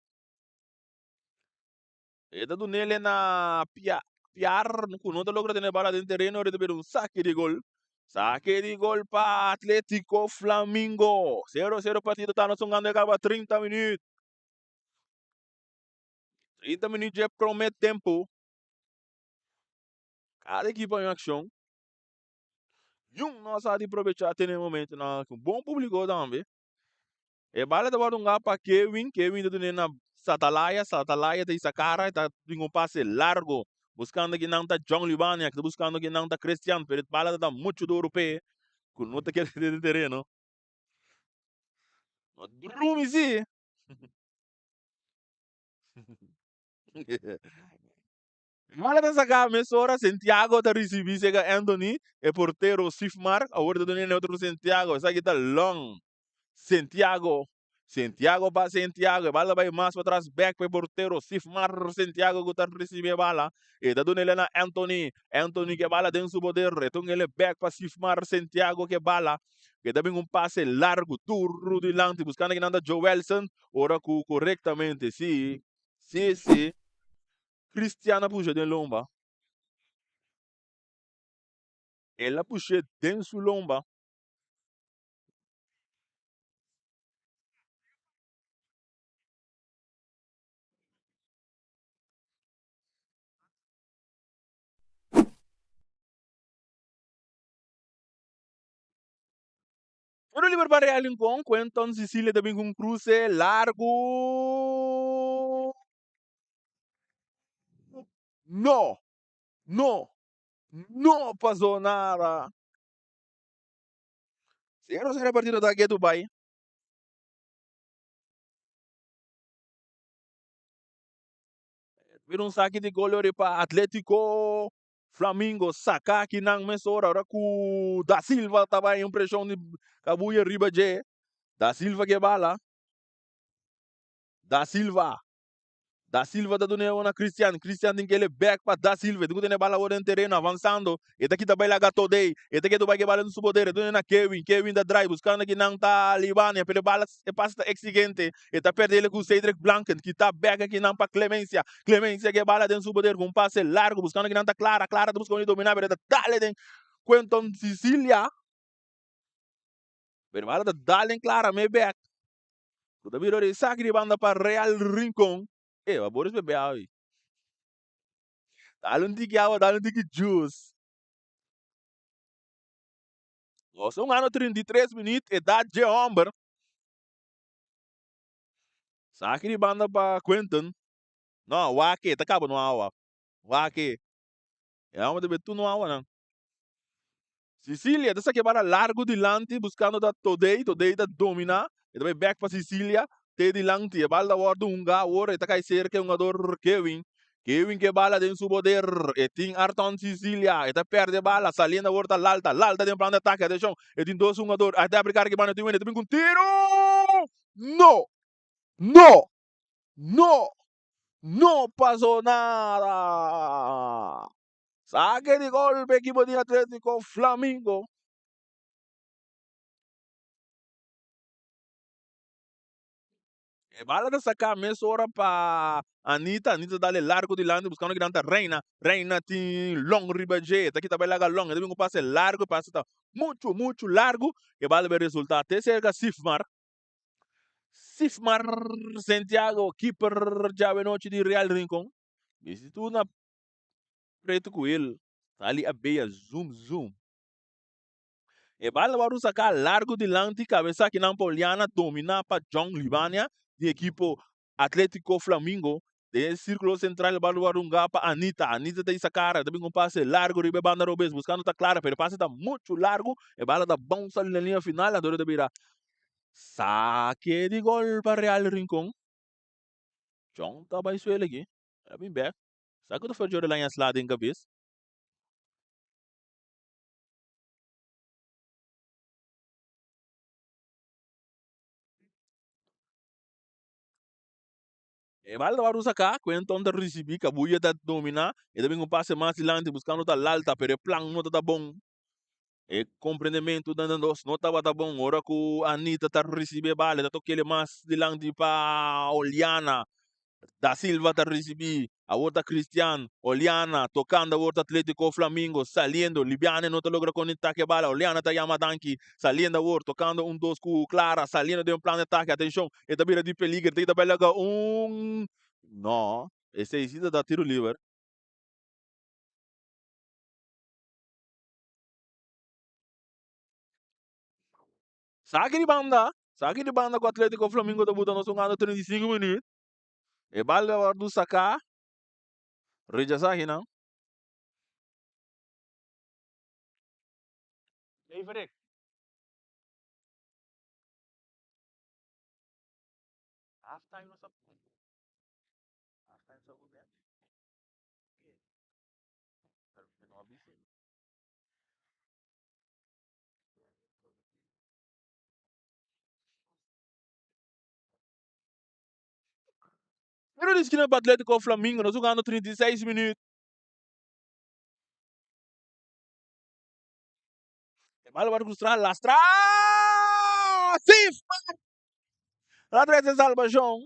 E ta dunele na Pia, Piar ku no ta logra tene bala den tereno ora ta bira un sake di gol. Sake di gol pa Atletico Flamingo. 0-0 partido ta nos hungando e kaba 30 minuut. 30 minuut dje prome tempo. Kada ekipo en akshon. Niun no sa di probecha tene momentonan ku bon publiko tambe. E bala ta wòrdu hungá pa Kewin, Kewin ta dun'é na Satalaya, Satalaya ta hisa kara, e ta bringa un pase largo buskando kinan ta John Libania, ta buskando kinan ta Christian, pero e bala ta da muchu duru p'e ku no ta keda den e tereno. No drumi si. E bala ta saka mesora, Santiago ta risibí sega Anthony, e portero Sifmar, awor ta dun'é na otro Santiago, esaki ta long. Santiago, Santiago pa Santiago, e bala bai mas patras bek pa e portero Sifmar Santiago ku ta risibi e bala. E ta duna el na Anthony, Anthony ke bala den su poder, e ta un bek pa Sifmar Santiago ke bala. Ke ta bin un pase largu duru dilanti buskando kinan ta Joelson, ora ku korektamente si, si, si, Cristian a pusha den lomba. El a push'é den su lomba. Tiro liber pa Real Rincon, Quenton Cecilia ta bin ku un kruse largu. No! No! No pasó nada! Sero sero e partido ta ketu bai. Bira un saki di gol ori pa Atletico Flamingo saka aki nan mesora ora ku Da Silva ta bai un preshon di kabuya riba dje. Da Silva ke bala. Da Silva. Da Silva ta duna e na Christian. Christian tin kele bek pa Da Silva. E tin ku tene bala awor den tereno avansando. E ta kita bai laga Todey. E ta ketu bai ke bala den su poder. E duna na Kevin. Kevin ta drai buskando kinan ta Libania. Pero e bala e pase ta exigente. E ta perde ele ku Cedric Blanken. Kita bek akinan pa Clemencia. Clemencia ke bala den su poder ku un pase largo buskando kinan ta Clara. Clara ta buska un di domina pero e ta dale den Quenton Sicilia. Pero e bala ta dal den Clara me bek. Ku ta bira ora esaki di banda pa Real Rincon. E, ba Boris bebe awe. Dale un tiki awa, dale un tiki juice. Nos un ano 33 minuut, edad dje homber. Saki di banda pa Quentin. No, wak ta kaba no awa. Wak. E homber ta bebe tur no awa nan. Sicilia ta saca e bala largo dilanti buscando ta Todey, Todey ta domina, e ta bay bek pa Sicilia, te dilanti, e bala ta wordo hunga awor, e ta cay cerca e hungador Kewin, Kewin ke bala den su poder, e tin Arton Sicilia, e ta perde e bala, saliendo awor ta Lalta, Lalta den plan di atake, atencion, e tin dos hungador, a ta abri cara ki banda tin wende, ta bin cu un tiro! No! No! No! No paso nada! Sake di gol pa ekipo di Atletico Flamingo. E bala ta saká mesora pa Anita. Anita ta dale largo dilanti buskando kinan ta Reina. Reina tin long riba dje. E ta kita bai laga long. E ta bin ku pase largo. E pase ta muchu muchu largo. E bala bai resultá te serka Sifmar. Sifmar Santiago keeper djawe nochi di Real Rincon. Bisti tur na Pretu ku el sali a bea zum zum. E bala wòrdu saká largu dilanti kabesa kinan pa Oliana dominá pa John Libania di ekipo Atletico Flamingo. Den e sirkulo sentral e bala wòrdu hungá pa Anita. Anita ta hisa kara, ta bin ku un pase largu riba e banda robes buskando ta Clara pero e pase ta muchu largu. E bala ta bounsa na liña final anto ta bira sake di gol pa Real Rincon. John ta bai suela aki. El a bin bek. Sa ku ta for Jordan laña sla den kabes? E bal ta wòrdu saká, Quenton ta risibí, Kabuya ta dominá, e ta bin ku pase mas dilanti buskando ta Lalta, pero e plan no ta ta bon. E komprendementu den nan dos no tabata bon. Ora ku Anita ta risibí e bal, e ta tok'el mas dilanti pa Oliana. Da Silva ta ricibi, awor ta Cristian, Oliana tocando awor ta Atletico Flamingo saliendo, Libiane no ta logra conecta ke bala, Oliana ta yama danki, saliendo awor tocando un dos cu Clara, saliendo den un plan de ataque, atencion, e ta bira di peliger, ta bai laga un, no, esey si ta da tiro liber. Saki di banda, saki di banda cu Atletico Flamingo ta buta nos hungando 35 minuut. E bal ta wordo saca, rechasa akinan. Leverik. Half time nos a Half time sa goed Tiro di skina pa Atletico Flamingo, nos jugando 36 minuut. E bal wòrdu krusá, lastra! Sif! La trese salbashon.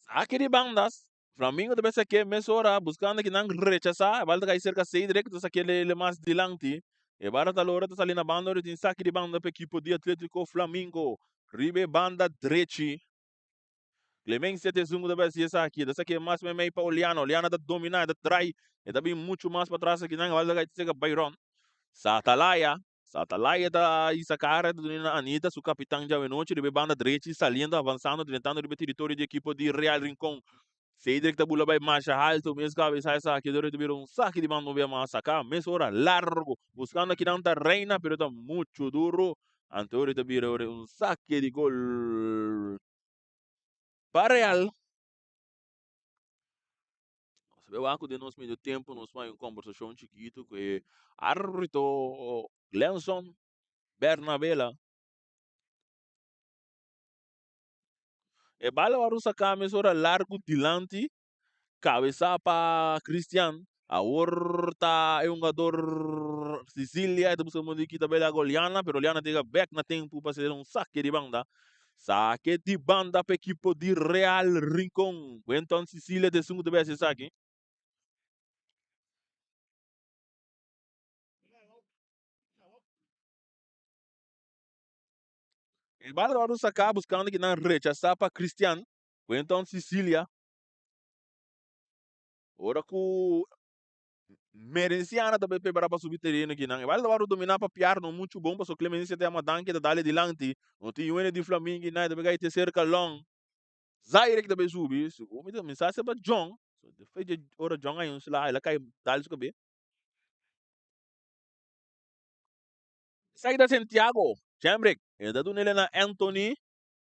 Aki di bandas, Flamingo ta besa ke mesora buskando ki nan rechasá. E bal ta kai serka Cedric, ta sake le mas dilanti. E bara ta lora ta sali na banda ora tin saki di banda pa ekipo di Atletico Flamingo. Riba e banda drechi, Clemencia ta esun ku ta besi esaki. Ta sake mas meimei pa Oliana. Oliana ta dominá, e ta trai. E ta bin muchu mas patras aki nan. E bal ta kai serka Byron. Satalaya. Satalaya ta hisa kara ta duna na Anita, su kapitan djawe nochi riba e banda drechi saliendo avansando drentando riba e teritorio di ekipo di Real Rincon. Cedric ta bula bai masha halto mes kabesa esaki dor e ta bira un saki di banda un bia mas saka mesora largo buskando akinan ta Reina pero ta muchu duro anto ora e ta bira ora un saki di gol pa Real. Nos a wak ku den nos medio tempu nos bai un kombersashon chikitu ku e arbitro Glenson Bernabela. E bala wòrdu saká mesora largu dilanti, kabesá pa Christian. Awor ta e hungador Sicilia e ta buska modo di kita bela Goliana, pero Goliana ta yega bèk na tempu pa hacer un sake di banda. Sake di banda pa ekipo di Real Rincon. Wenton Sicilia ta esun ku ta bai hasi esaki. E bala wòrdu saká buskando ki nan rechasá pa Christian. Wenton Sicilia. Ora ku Merenciana ta prepará pa subi tereno kinan. E bala ta wòrdu dominá pa Piar no muchu bon pasobra Clemencia ta yama Danke ta dale dilanti. No tin yuene di Flamingo kinan e ta bai te serka Long. Zaire ki ta bai subi. Segun mi ta mi sa si pa John. Despues dje ora John a haña un sla el a kai dal su kabes. Esaki ta Santiago. Jemrick. E ta dun'el na Anthony.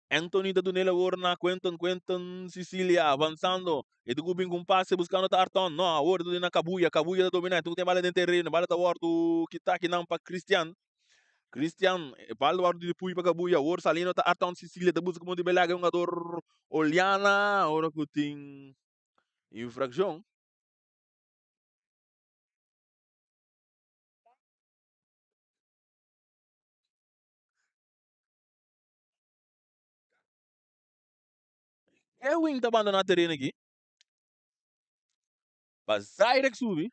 Anthony ta dun'el awor na Quentin, Quentin Cicilia avansando. E ta bin ku un pase buskando ta Arton. No, awor e ta duna na Kabuya. Kabuya ta domina. E ta ku tin bala den tereno. Bala ta wòrdu kita akinan pa Christian. Christian, e bala ta wòrdu di pui pa Kabuya. Awor saliendo ta Arton Cicilia. Ta buska komo di belaga e hungador Oliana. Ora ku tin infrakshon. Kewin ta bandoná tereno aki pa Zyrek subi.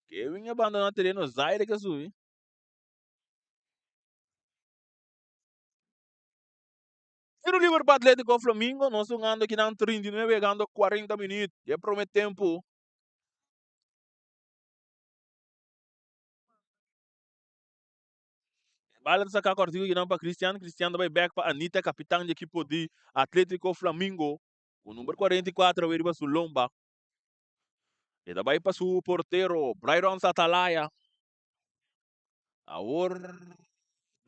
Kewin a bandoná tereno, Zyrek a subi. Tiro liber pa Atletico Flamingo, nos hungando akinan 39 yegando 40 minuut di e prome tempo. Bala ta saca cortico akinan pa Cristian, Cristian ta bay back pa Anita, capitan di ekipo di Atletico Flamingo, cu number 44 awe riba su lomba. E ta bay pa su portero Byron Satalaya. Awor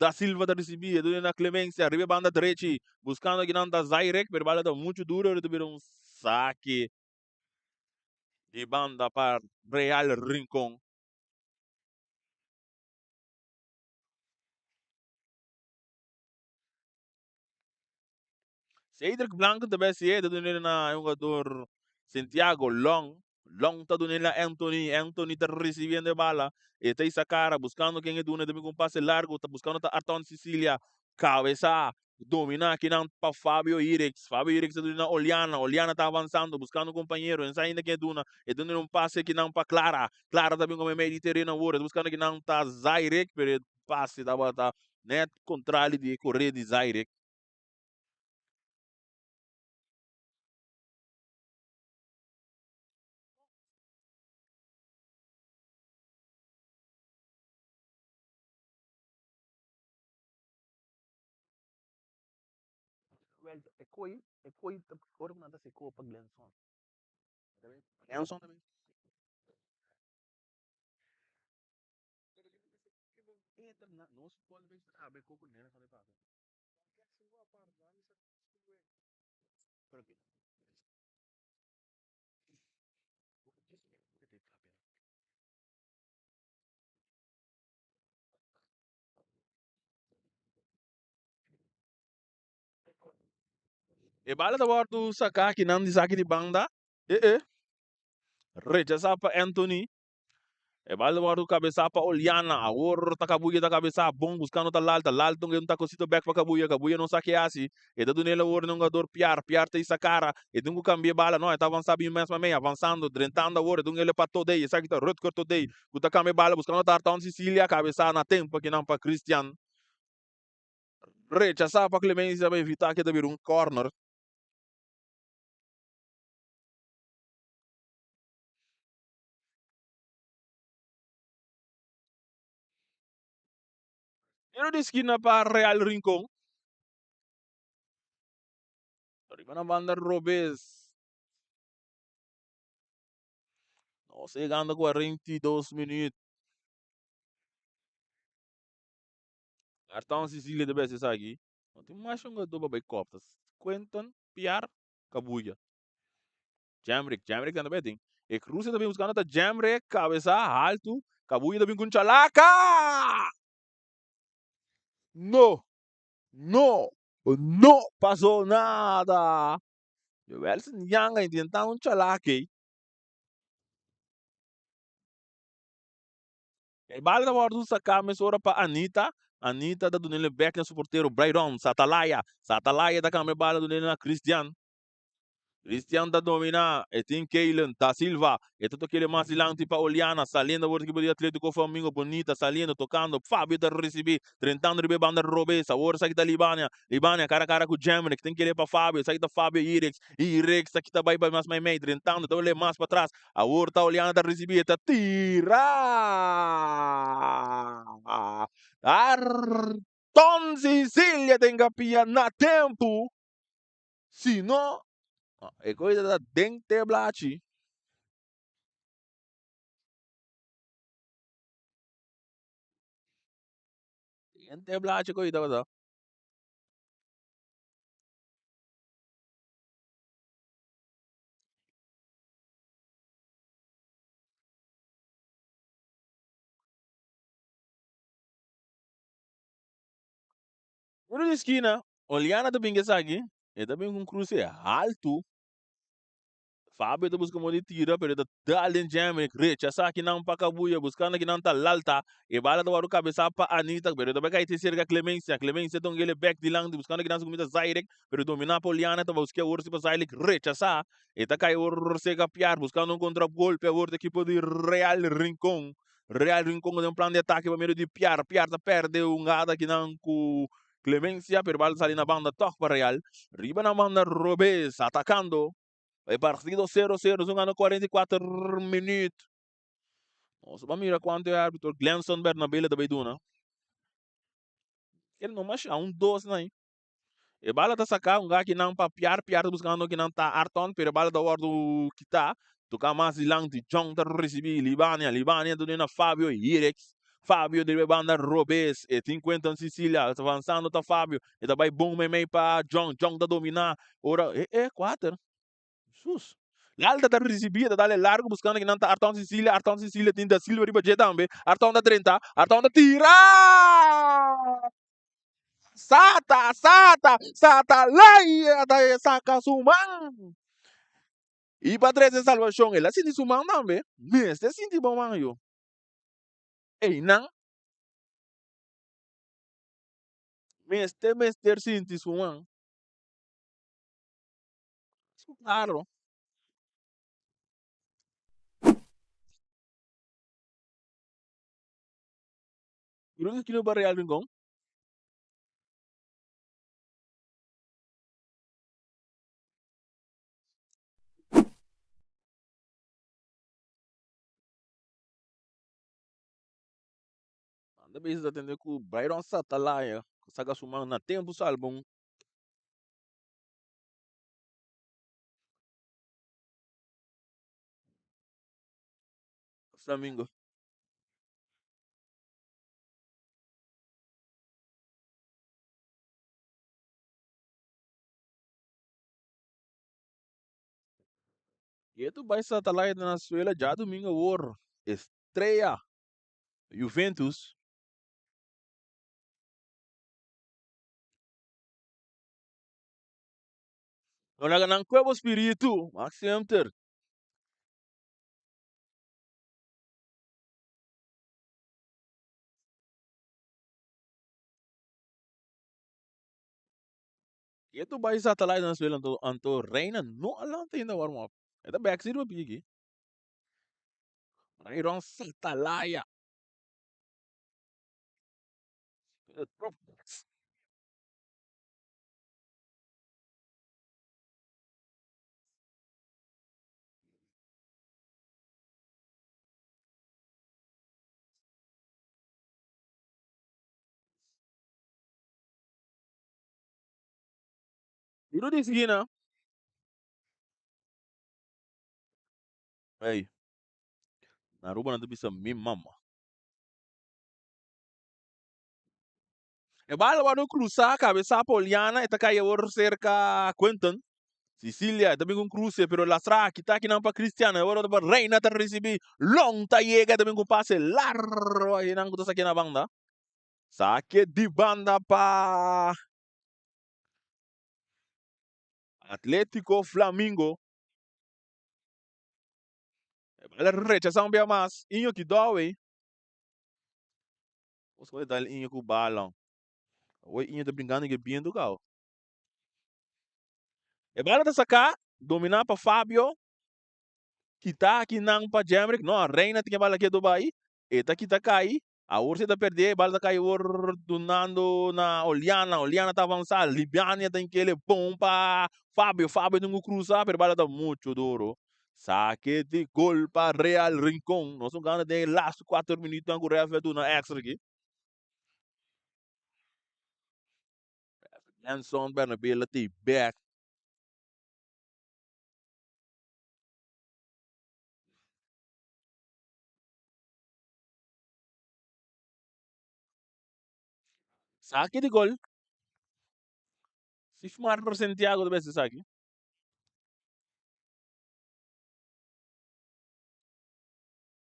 Da Silva ta ricibi, e duna na Clemencia, riba e banda drechi, buscando akinan ta Zairek, pero e bala ta mucho duro, e ta bira un sake di banda pa Real Rincon. Cedric Blanco ta bai sié, ta dun'é na e hugador Santiago Long. Long ta dun'é na Anthony, Anthony ta ricibiendo e bala, e ta hisa cara buscando ken e duna, e ta bin cu un pase largo, ta buscando ta Arton Cecilia, cabeza, domina akinan pa Fabio Irix, Fabio Irix ta dun'é na Oliana, Oliana ta avanzando buscando un compañero, e sa ainda ken e duna, e dun'é un pase akinan pa Clara, Clara ta bin como medio di tereno awor, e ta buscando akinan ta Zairek, pero e pase tabata net contrali di e core di Zairek. Wel, e koi, e koi ta ora ku nan ta hasi koi pa Glenson. Glenson ta bin. Nos por abre koko Nelson ta papia. E bala ta wòrdu saká akinan di saki di banda. E e. Rechasá pa Anthony. E bal ta wòrdu kabesá pa Oliana. Awor ta Kabuya ta kabesá bon buskando ta Lalta. Lalta un takosito bèk pa Kabuya. Kabuya no sa ke hasi. E ta dun'el awor na hungador Piar. Piar ta hisa kara. E tin ku kambia e bala. No, e ta avansá bin mes mamey. Avansando, drentando awor. E dun el pa Todey. Esaki ta Rutger Todey ku ta kambia e bala buskando ta Arton Sicilia. Kabesá na tempu akinan pa Christian. Rechasá pa Clemencia pa evitá ke ta bira un kòrner. Tiro di skina pa Real Rincon. Riba na banda robes. Nos yegando 42 minuut. Arton Cecilia ta bes esaki. No tin mas hungadó pa bai kòp. Ta Quentin, Piar, Kabuya. Jamrick, Jamrick ta bai tin. E cruce ta bin buscando ta Jamrick, cabeza haltu. Kabuya ta bin cu un chalaka! No! No! No pasó nada! Joelson Yang a intentá un chalaka ei. E bala ta wòrdu saká mesora pa Anita. Anita ta dun'el bèk na su portero Brydon Satalaya. Satalaya ta kambia e bala dun'el na Christian. Christian ta dominá. E tin Keylen da Silva. E ta tok'el mas dilanti pa Oliana. Saliendo awor ekipo di Atletico Flamingo. Bonita saliendo, tokando. Fabio ta risibí. Drentando riba e banda robes. Awor esaki ta Libania. Libania kara kara ku Jemrick. Tin kere pa Fabio. Esaki ta Fabio Irix. Irix ta kita bai bai mas meimei. Drentando. Ta wele mas patras. Awor ta Oliana ta risibí. E ta tira! Arton Sicilia den kapia na tempu. Si no, e koe ta den te blachi. Den te blachi koe tabata. Unu di skina, Oliana ta bin ku esaki, e ta bin ku un kruse haltu. Fabio ta buska modo di tira, pero e ta dal den Jemrick, rechasá kinan pa Kabuya, buskando kinan ta lalta. E bala ta wòrdu kabesá pa Anita, pero e ta bai kai te serka Clemencia. Clemencia ta un gele bèk dilanti, buskando kinan su kuminsa Zairek, pero dominá pa Oliana, ta buska awor si pa Zairek, rechasá. E ta kai awor serka Piar, buskando un kontragolpe awor di ekipo di Real Rincon. Real Rincon den un plan di atake pa medio di Piar. Piar ta perde un gada kinan ku Clemencia, pero bal ta sali na banda tòg pa Real. Riba na banda robes, atakando. E partido 0-0, zungando 44 minuut. Nos ba mira kuantu e arbitro Glenson Bernabela ta bai duna. El no masha, un dos na. E bala ta saká un gaki nan pa Piar, Piar ta buskando kinan ta Arton, pero e bala ta wòrdu kitá. Toká mas dilanti, Jong ta risibí Libania, Libania ta duna na Fabio Hirex. Fabio di riba e banda robes, e tin Quentin Cicilia, avansando ta Fabio, e ta bai bon meimei pa Jong, Jong ta dominá, ora e e kuater, Sus. Lalta ta risibí, e ta dal e largu buskando kinan ta Arton Cicilia, Arton Cicilia tin Da Silva riba dje tambe, Arton ta drenta, Arton ta tira! Sata, sata, sata lei ta e saka su man. I pa trese salvashon, el a sinti su man tambe. Mester sinti bo man yo. Einan mester mester sinti su man. Claro. Cruz esquina pa Real Rincon. Anda bezig ta tende ku Byron Satalaya ku saka su man na tempu salba un Flamingo. Ketu bai Satellite na Venezuela djadumingu awor. Estrella Juventus. No laga nan kue bo spiritu, Max Semter. Ketu bai Satellite na Venezuela anto anto Reina no a lanta ainda warm up. E ta bek sirba piki. Rayron Satalaya. Tiro di skina. Ey, na Aruba nan ta bisa mi mama. E bala wòrdu krusá kabesá pa Oliana, e ta kai awor serka Quentin. Sicilia, e ta bin ku un kruse, pero lastra kita akinan pa Cristian, awor pa Reina ta risibí, Long ta yega, e ta bin ku un pase largo akinan ku ta sakia na banda. Sake di banda pa Atletico Flamingo. E bala rechasá un bia mas. Injo Kidowe. Nos koe dal Injo ku bala. Awor Injo ta brinkando ku e bientu kau. E bala ta saká, dominá pa Fabio. Kita akinan pa Jemrick. No, Reina tin e bala ketu bai. E ta kita kai. Awor si e ta perdé, e bala ta kai awor dunando na Oliana. Oliana ta avansá. Libiania ta inkele bon pa Fabio. Fabio tin ku krusa, pero e bala ta muchu duru. Sake di gol pa Real Rincon. Nos un gana den e lastu kuater minuutnan ku ref a duna extra aki. Benson Bernabela ta bek. Saki di gol. Sifmar Santiago ta bes esaki.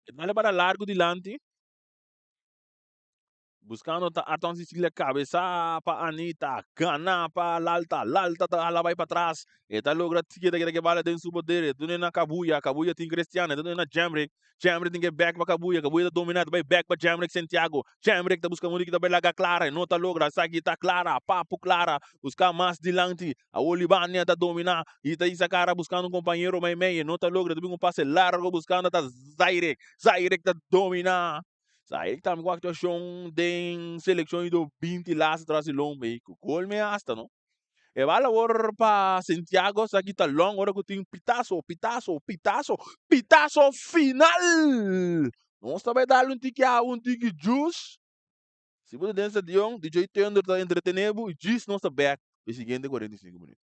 E bala para largo dilanti. Buscando ta Arton Sicilia cabeza pa Anita. Gana pa Lalta. Lalta ta hala bai pa tras. E ta logra keda keda ke bala den su poder. E dune na Cabuya. Cabuya tin Cristiano. E ta dune na Jemrick. Jemrick tin ke back pa Cabuya. Cabuya ta domina. Ta bai back pa Jemrick Santiago. Jemrick ta busca mundi ki ta bai laga Clara. E no ta logra. Esaki ta Clara. Papu Clara. Busca mas dilanti. Awor Libania ta domina. Y ta hisa cara buscando un compañero meimei. E no ta logra. Ta bin un pase largo buscando ta Zairek. Zairek ta domina. Zairek tambe ku aktuashon den selekshon i do 20 laatste tras di lomba ei. Ku gol me hasta no. E bal awor pa Santiago sa kita long ora ku tin pitaso, pitaso, pitaso, pitaso final! Nos ta bai dal un tiki awa, un tiki juice. Si bo ta den stadion, DJ Thunder ta entretene bo i djis nos ta bek e siguiente 45 minuut.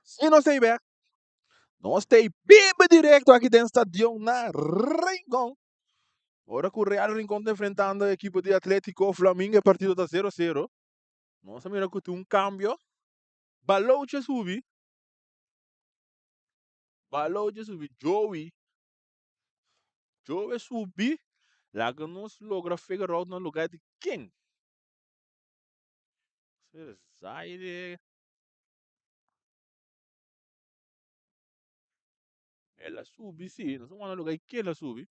Si nos ta bek, nos ta biba directo aki den stadion na Rincon. Ora cu Real Rincon ta enfrentando e ekipo di Atletico Flamingo, e partido ta 0-0. Nos a mira cu tin un cambio. Baloche subi. Baloche subi. Joey. Joey subi. Laga nos logra figure out na lugar di ken. Zaire. El a subi, sí. No sé cuándo lugar que el a subi.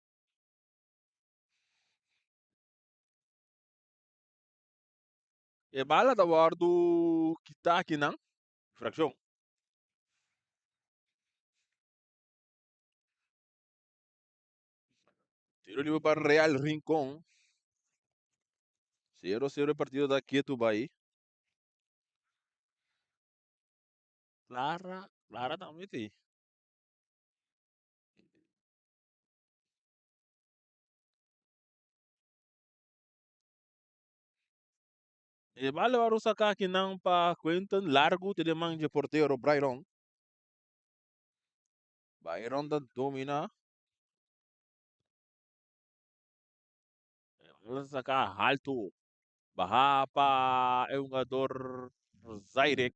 E bala ta wòrdu kitá akinan. Frakshon. Tiro libre pa Real Rincon. 0-0 e partido ta ketu bai. Clara, Clara tambe ti. E bala wòrdu saká akinan pa Quentin largu te den man dje portero Byron. Byron ta dominá. E bala saká haltu. Baha pa e hungador Zairek.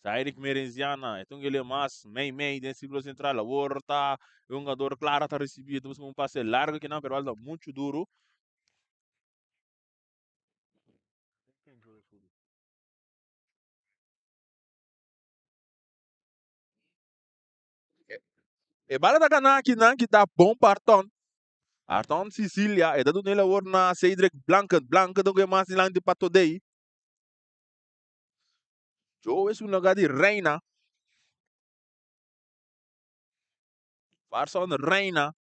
Zairek Merenziana. E ta un gele mas mei mei den sirkulo sentral. Awor ta e hungador Clara ta risibí. E ta buska un pase largu akinan pero bala ta muchu duru. E bala ta gana akinan ki ta bon pa Arton. Arton Sicilia e ta duna el awor na Cedric Blanket. Blanket ta goe mas dilanti pa Todey. Joe es un lugar di Reina. Farson Reina.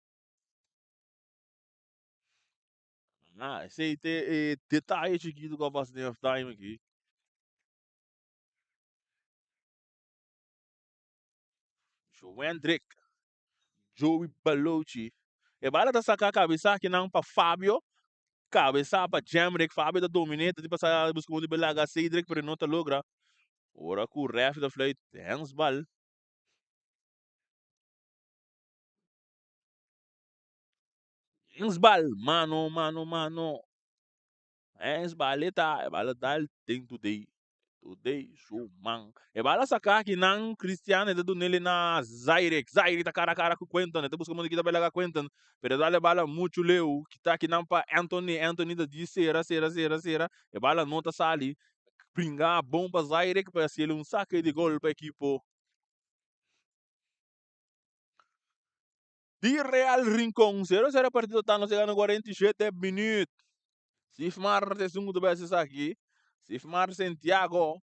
Ah, esei te e detaye chikitu ku a pasa den halftime aki. Joendrick, Joey Balochi. E bala ta saka kabesa akinan pa Fabio. Kabesa pa Jemrick. Fabio ta dominé, ta di pasa buska un di belaga Cedric, pero e no ta logra. Ora ku ref ta fluit handsbal. Handsbal, mano, mano, mano. Handsbal e ta, e bala dal den today. Today su man. E bala saka akinan Cristian e ta dunele na Zairek. Zairek ta kara kara ku Quentin. E ta buska modo kita belaga Quentin. Pero e dal e bala muchu leu. Kita akinan pa Anthony. Anthony ta di sera, sera, sera, sera. E bala no ta sali. Bringa bon pa Zairek pa hasiel un sake di gol pa ekipo di Real Rincon. 0-0 partido ta nos yega na 47 minuut. Sifmar ta esun ku ta bai hasi esaki. Sifmar Santiago.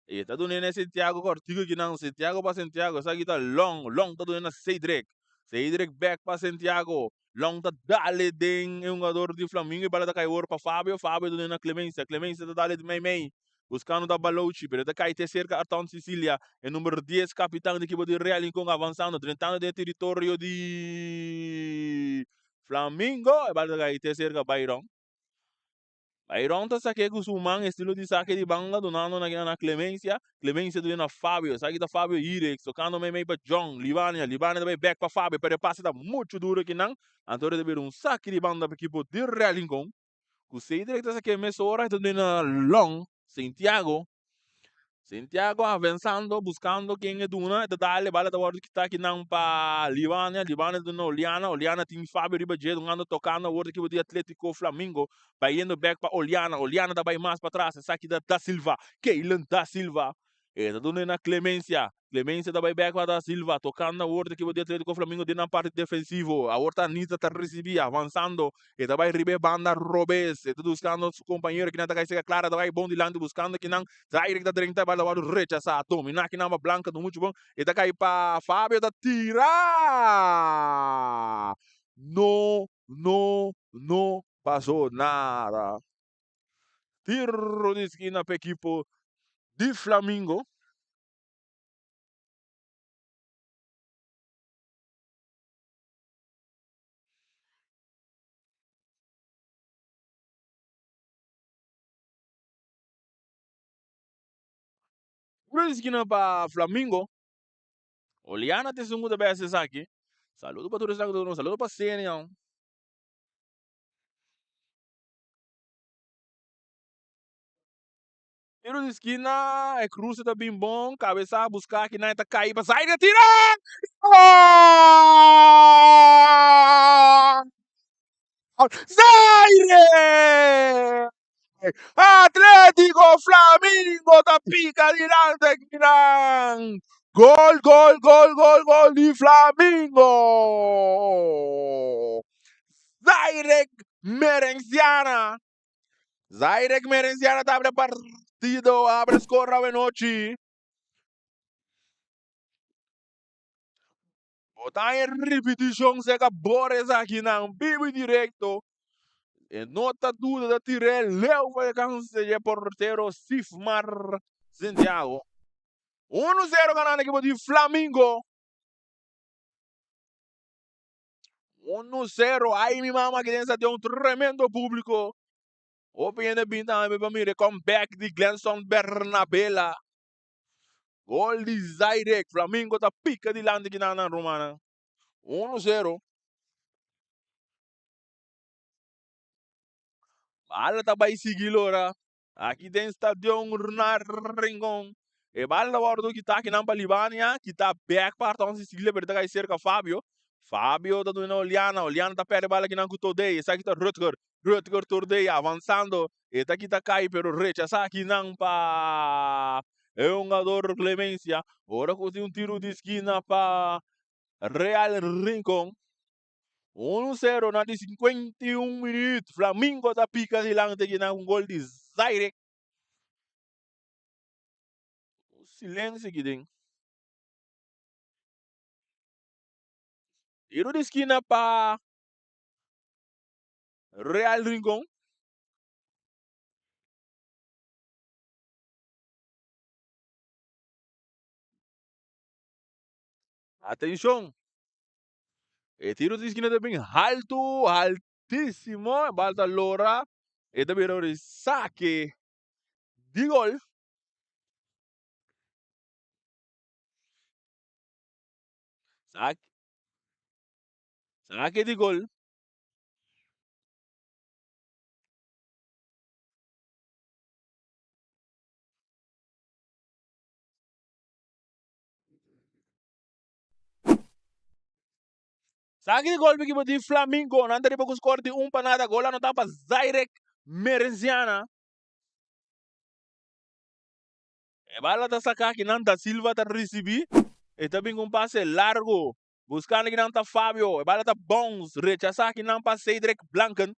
E ta dun'é na Santiago kòrtiku kinan. Santiago pa Santiago. Esaki ta Long. Long ta dun'é na Cedric. Cedric bèk pa Santiago. Long ta dale den e hungador di Flamingo. E bala ta kai wor pa Fabio. Fabio ta dun'é na Clemencia. Clemencia ta dale di mei mei. Buscando ta Balochi, pero e ta kai te serka Arton Sicilia. E number dies kapitan di ekipo di Real Rincon avansando, drentando den e teritorio di Flamingo. E bala ta kai te serka Byron. Byron ta sake ku su man, estilo di sake di banda, dunando na na Clemencia. Clemencia duna na Fabio. Esaki ta Fabio Irex, tokando mei mei pa John. Libania, Libania ta bai bek pa Fabio, pero e pase ta muchu duro kinan. Anto ta bira un sake di banda pa ekipo di Real Rincon. Ku Cedric ta sake mesora e ta duna Long Santiago. Santiago avansando buscando ken e duna e ta dale bala ta wòrdu kita kinan pa Libania. Libania ta duna Oliana. Oliana tin Fabio riba dje dungando tokando awor ta ekipo di Atletico Flamingo bayendo bek pa Oliana. Oliana ta bai mas patras esaki ta Da Silva. Keylan Da Silva e ta duna na Clemencia. Clemencia ta bai bek pa Da Silva, tocando awor ta ekipo di Atletico Flamingo den nan parti defensivo. Awor ta Anita ta ricibi, avansando. E ta bai riba e banda robes. E ta buscando su compañero kinan ta cay seca Clara ta bai bon dilanti buscando kinan. Zaire ta drenta e bal ta wordo rechasa. Domina kinan pa Blanca ta mucho bon. E ta cay pa Fabio ta tira! No, no, no paso nada. Tiro di esquina pa ekipo di Flamingo. Tiro di skina pa Flamingo. Oliana ta esun ku ta bes esaki. Saludo pa tur esnan ku ta duna. Saludo pa Senia. Tiro di skina, e cruce ta bin bon, cabeza busca aki nan e ta cay pa Zaire tira! Gol! Zaire! Atletico Flamingo ta pica dilanti aki nan! Gol, gol, gol, gol, gol di Flamingo! Zaire Merenciana! Zairek Merenciana ta abre partido, abre score awenochi. Bo ta en repeticion seca Boris aki nan bibo y directo. E no ta duda ta tir'é leu pa alcance dje portero Sifmar Santiago. 1-0 ganando ekipo di Flamingo. 1-0. Ay mi mama aki den stadion tremendo publico. Hopi hende bin tambe pa mira e comeback di Glenson Bernabela. Gol di Zairek. Flamingo ta pica dilanti kinan nan rumannan. 1-0. Bala ta bai sigui lora. Aki den stadion na Rincon. E bala ta wordo kita akinan pa Libania. Kita bek pa Arton Sicilia pero ta kai serka Fabio. Fabio ta duna Oliana. Oliana ta perde bala akinan ku Todey. Esaki ta Rutger. Rutger Todey avansando. E ta kita kai pero rechasa akinan pa e hungador Clemencia. Ora ku tin un tiro di skina pa Real Rincon. 1-0 na di 51 minuut. Flamingo ta pica dilanti aki na un gol di Zaire. Un silencio aki den. Tiro di esquina pa Real Rincon. Atencion. E tiro di esquina ta bin haltu, altísimo. E bal ta lora. E ta bira ora di sake di gol. Sake, sake di gol. Saki di golpe ekipo di Flamingo. Nan ta riba ku skor di un pa nada. Gol anotá pa Zairek Merenciana. E bala ta saka aki nan Da Silva ta risibí. E ta bin ku un pase largu. Buskando aki nan ta Fabio. E bala ta bounce. Rechasá aki nan pa Cedric Blanken.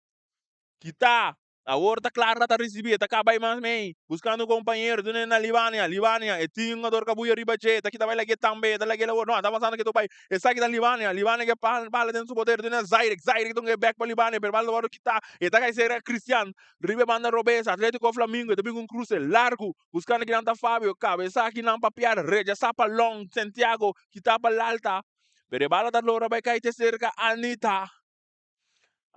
Kita. Awor ta Clara ta ricibi, e ta caba y mas mey, buscando un compañero, duna na Libania, Libania, e tin un jugador cabuya riba dje, ta kita bay lag'e tambe, e ta lag'e awor, no, a ta avanzando ketu bay, esaki ta Libania, Libania ke bala den su poder, duna Zairek, Zairek ta un bek pa Libania, pero bala ta wordo kita, e ta cay cerca Cristian, riba e banda robes, Atletico Flamingo, e ta bin cu un cruce largo, buscando kinan ta Fabio, cabeza kinan pa Pierre, rechasa pa Long, Santiago, kita pa Lalta, pero e bala ta logra bay cay te cerca Anita.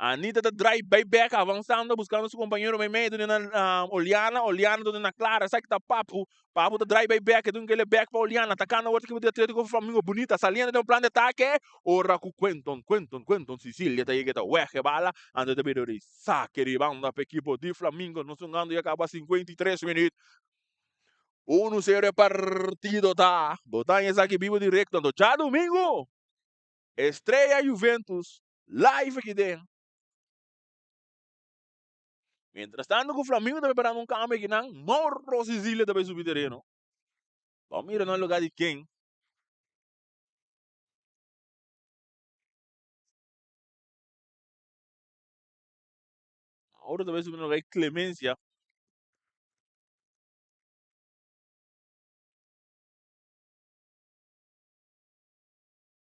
Anita ta drive bay bek avansando buscando su compañero meimei duna na Oliana, Oliana duna na Clara esaki ta Papu, Papu ta drive bay bek e dun kele bek pa Oliana atacando awor ta ekipo di Atletico Flamingo bunita saliendo den un plan di atake ora cu Quenton, Quenton, Quenton Sicilia ta yega ta weg e bala anto ta bira di sake di banda pa ekipo di Flamingo nos hungando ya caba 53 minuut 1-0 e partido ta bo ta esaki bibo directo anto djadomingo Estrella Juventus live aki den. Mientras tanto ku Flamingo ta preparando un cambio aki nan, Mauro Sicilia ta bay subi tereno. Bo mira na lugar di ken. Mauro ta bay subi na lugar di Clemencia.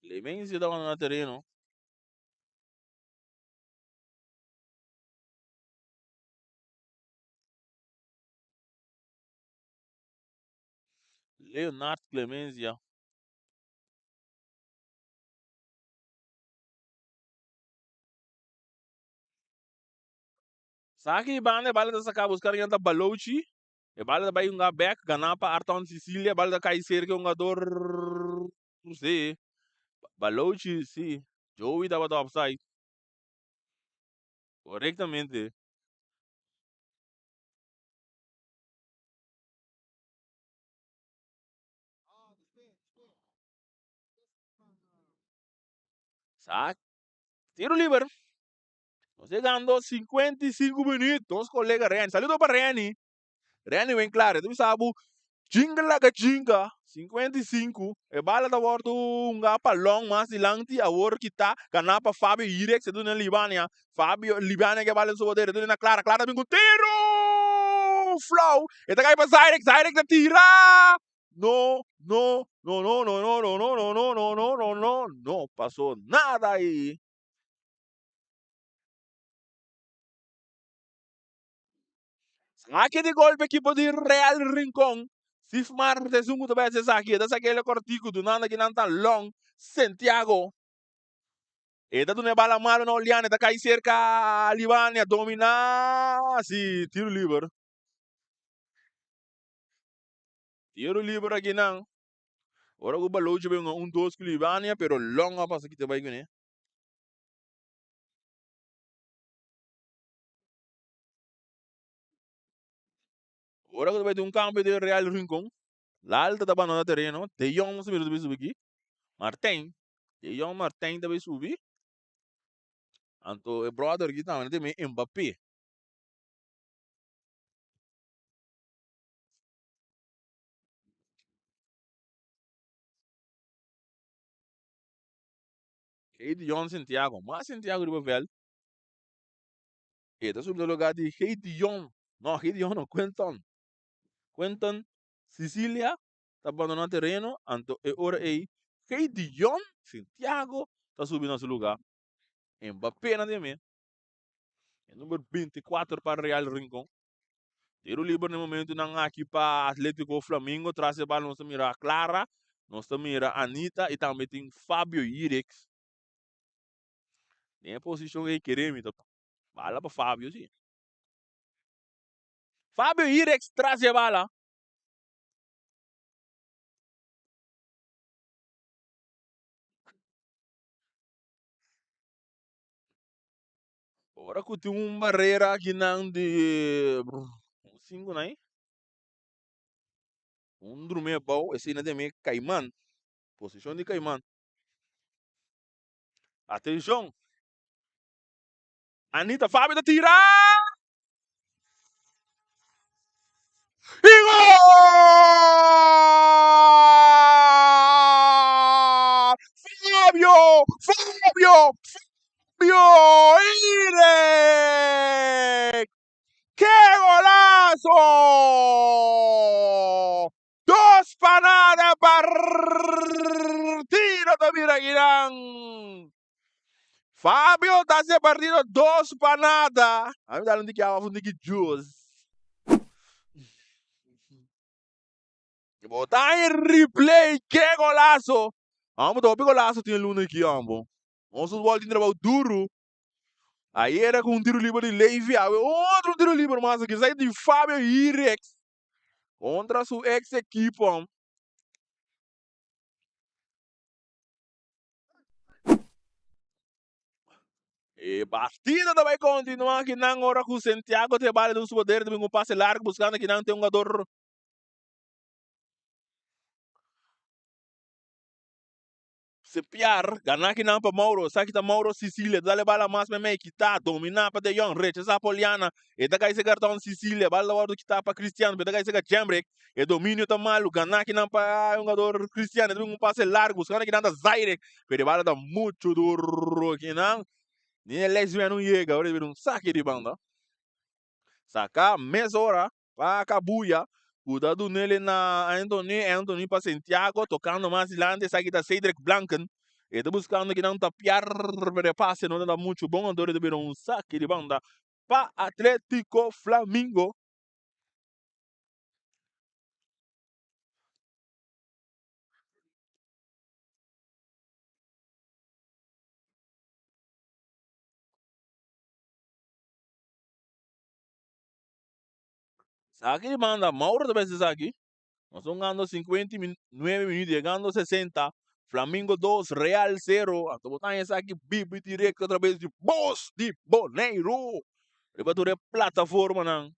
Clemencia tabata na tereno. Leonard Clemencia. Saki banda e bala ta saka busca ta Balochi. E bala ta bai hunga bek, gana pa Arton Cicilia, bala ta kai serka e hungador, si, Balochi, si, Joey tabata offside. Korektamente. Sa tiro liber. Nos llegando 55 minuut. Nos colega Renny. Saludo pa Renny. Renny wen klaar. E ta bisa bo jinga laga jinga. 55. E bala ta wordo hunga pa long mas dilanti. Awor kita gana pa Fabio Irex. E duna Libania. Fabio Libania ke bala en su poder. E duna na Clara. Clara ta bin ku tiro. Flauw. E ta kai pa Zyrek. Zyrek ta tira. No, no, no, no, no, no, no, no, no, no, no, no, no, no, no pasó nada ahí. Saki di golpe ekipo di Real Rincon. Sifmar ta esun ku ta bai hasi esaki. E ta saki el kortiku dunando kinan ta Long Santiago. E ta duna e bala malo na Oliana. E ta kai serka Libania. Domina. Si, tiro liber. Tiro liber akinan. Ora ku Balochi bai hunga un dos ku Libania, pero Long a pasa kita bai kuné. Ora ku ta bai tin un kambio di Real Rincon, Lalta ta bandona tereno, De Jong nos ta mira ta bai subi aki, Martijn, De Jong Martijn ta bai subi, anto e brother aki tambe ta tene Mbappé. Gideon Santiago, mas Santiago riba veld. E ta subi na lugar di Gideon, no Gideon no, Quinton. Quinton Sicilia ta bandona tereno, anto e ora ei Gideon Santiago ta subi na su lugar. Mbappé na den me. E number 24 pa Real Rincon. Tiro liber na e momentonan aki pa Atletico Flamingo. Tras e bal nos ta mira Clara, nos ta mira Anita y tambe tin Fabio Yirix. Den e posicion ey kere mi ta bala pa Fabio si. Fabio Yirix tras e bala. Ora ku tin un barera akinan di un sinku nai, un drumi abou, esei na teme kaiman, posishon di kaiman. Atenshon! Anita Fabio ta tira! I gol! Fabio! Fabio! Fabio! Irek! Ke golazo! Dos pa nada partido ta bira kinan. Fabio ta haci e partido dos pa nada. A mi dal un tiki awa of un tiki juice. Bo ta en replay, ke golazo! Amo ta hopi golazo tin e luna aki amo. Nos futbol tin trabou duru. Ayera ku un tiro liber di Levi, awe otro tiro liber mas aki. Esaki di Fabio Hirex kontra su ex ekipo. E partida ta bai continua akinan ora ku Santiago ta e bala den su poder ta bin un pase largo buscando akinan tin un jugador Sepiar gana akinan pa Mauro esaki ta Mauro Sicilia ta dal e bala mas meimei kita domina pa De Jong rechasa pa Oliana e ta kai sega Arton Sicilia bala ta wordo kita pa Cristiano pero e ta kai sega Jemrick E dominio ta malu, gana akinan pa e hungador Cristiano. E ta bin un pase largo, buscando akinan ta Zaire. Pero e bala ta mucho duro akinan. Ni e Lesbian no yega, ora e bira un saki di banda. Saka mesora pa Kabuya, ku ta dunele na Anthony, Anthony pa Santiago, tocando mas dilanti, esaki ta Cedric Blanken. E ta buscando akinan Tapiar, pero e pase no ta da mucho bon, anto e ta bira un saki di banda pa Atletico Flamingo. Esaki di banda Mauro ta bes esaki. Nos ta hungando 59 minuut yegando 60. Flamingo 2, Real 0. Anto bo ta haña esaki bibu directo atrabes di Bos di Boneiru. Riba tur e plataformanan.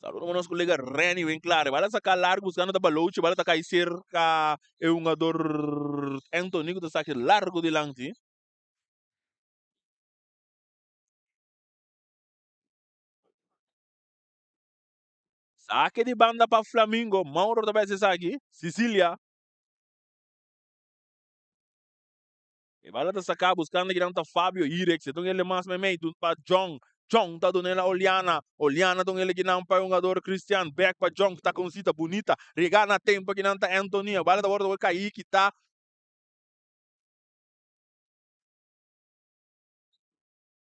Saludo pa nos colega Renny Winklaar. Bala saca largo buscando ta Balochi. Bala ta cay cerca e hungador Anthony cu ta saki largo dilanti. Sake di banda pa Flamingo. Mauro ta bay haci esaki. Sicilia. E bala ta saca buscando kinan ta Fabio Irex. E ta un hende mas meimei dun pa Jong. Jong ta dun'e na Oliana. Oliana ta un hende kinan pa e hungador Christian. Bek pa Jong. Ta consita bunita. Rega na tempo kinan ta Anthony. E bala ta wordo caí kita.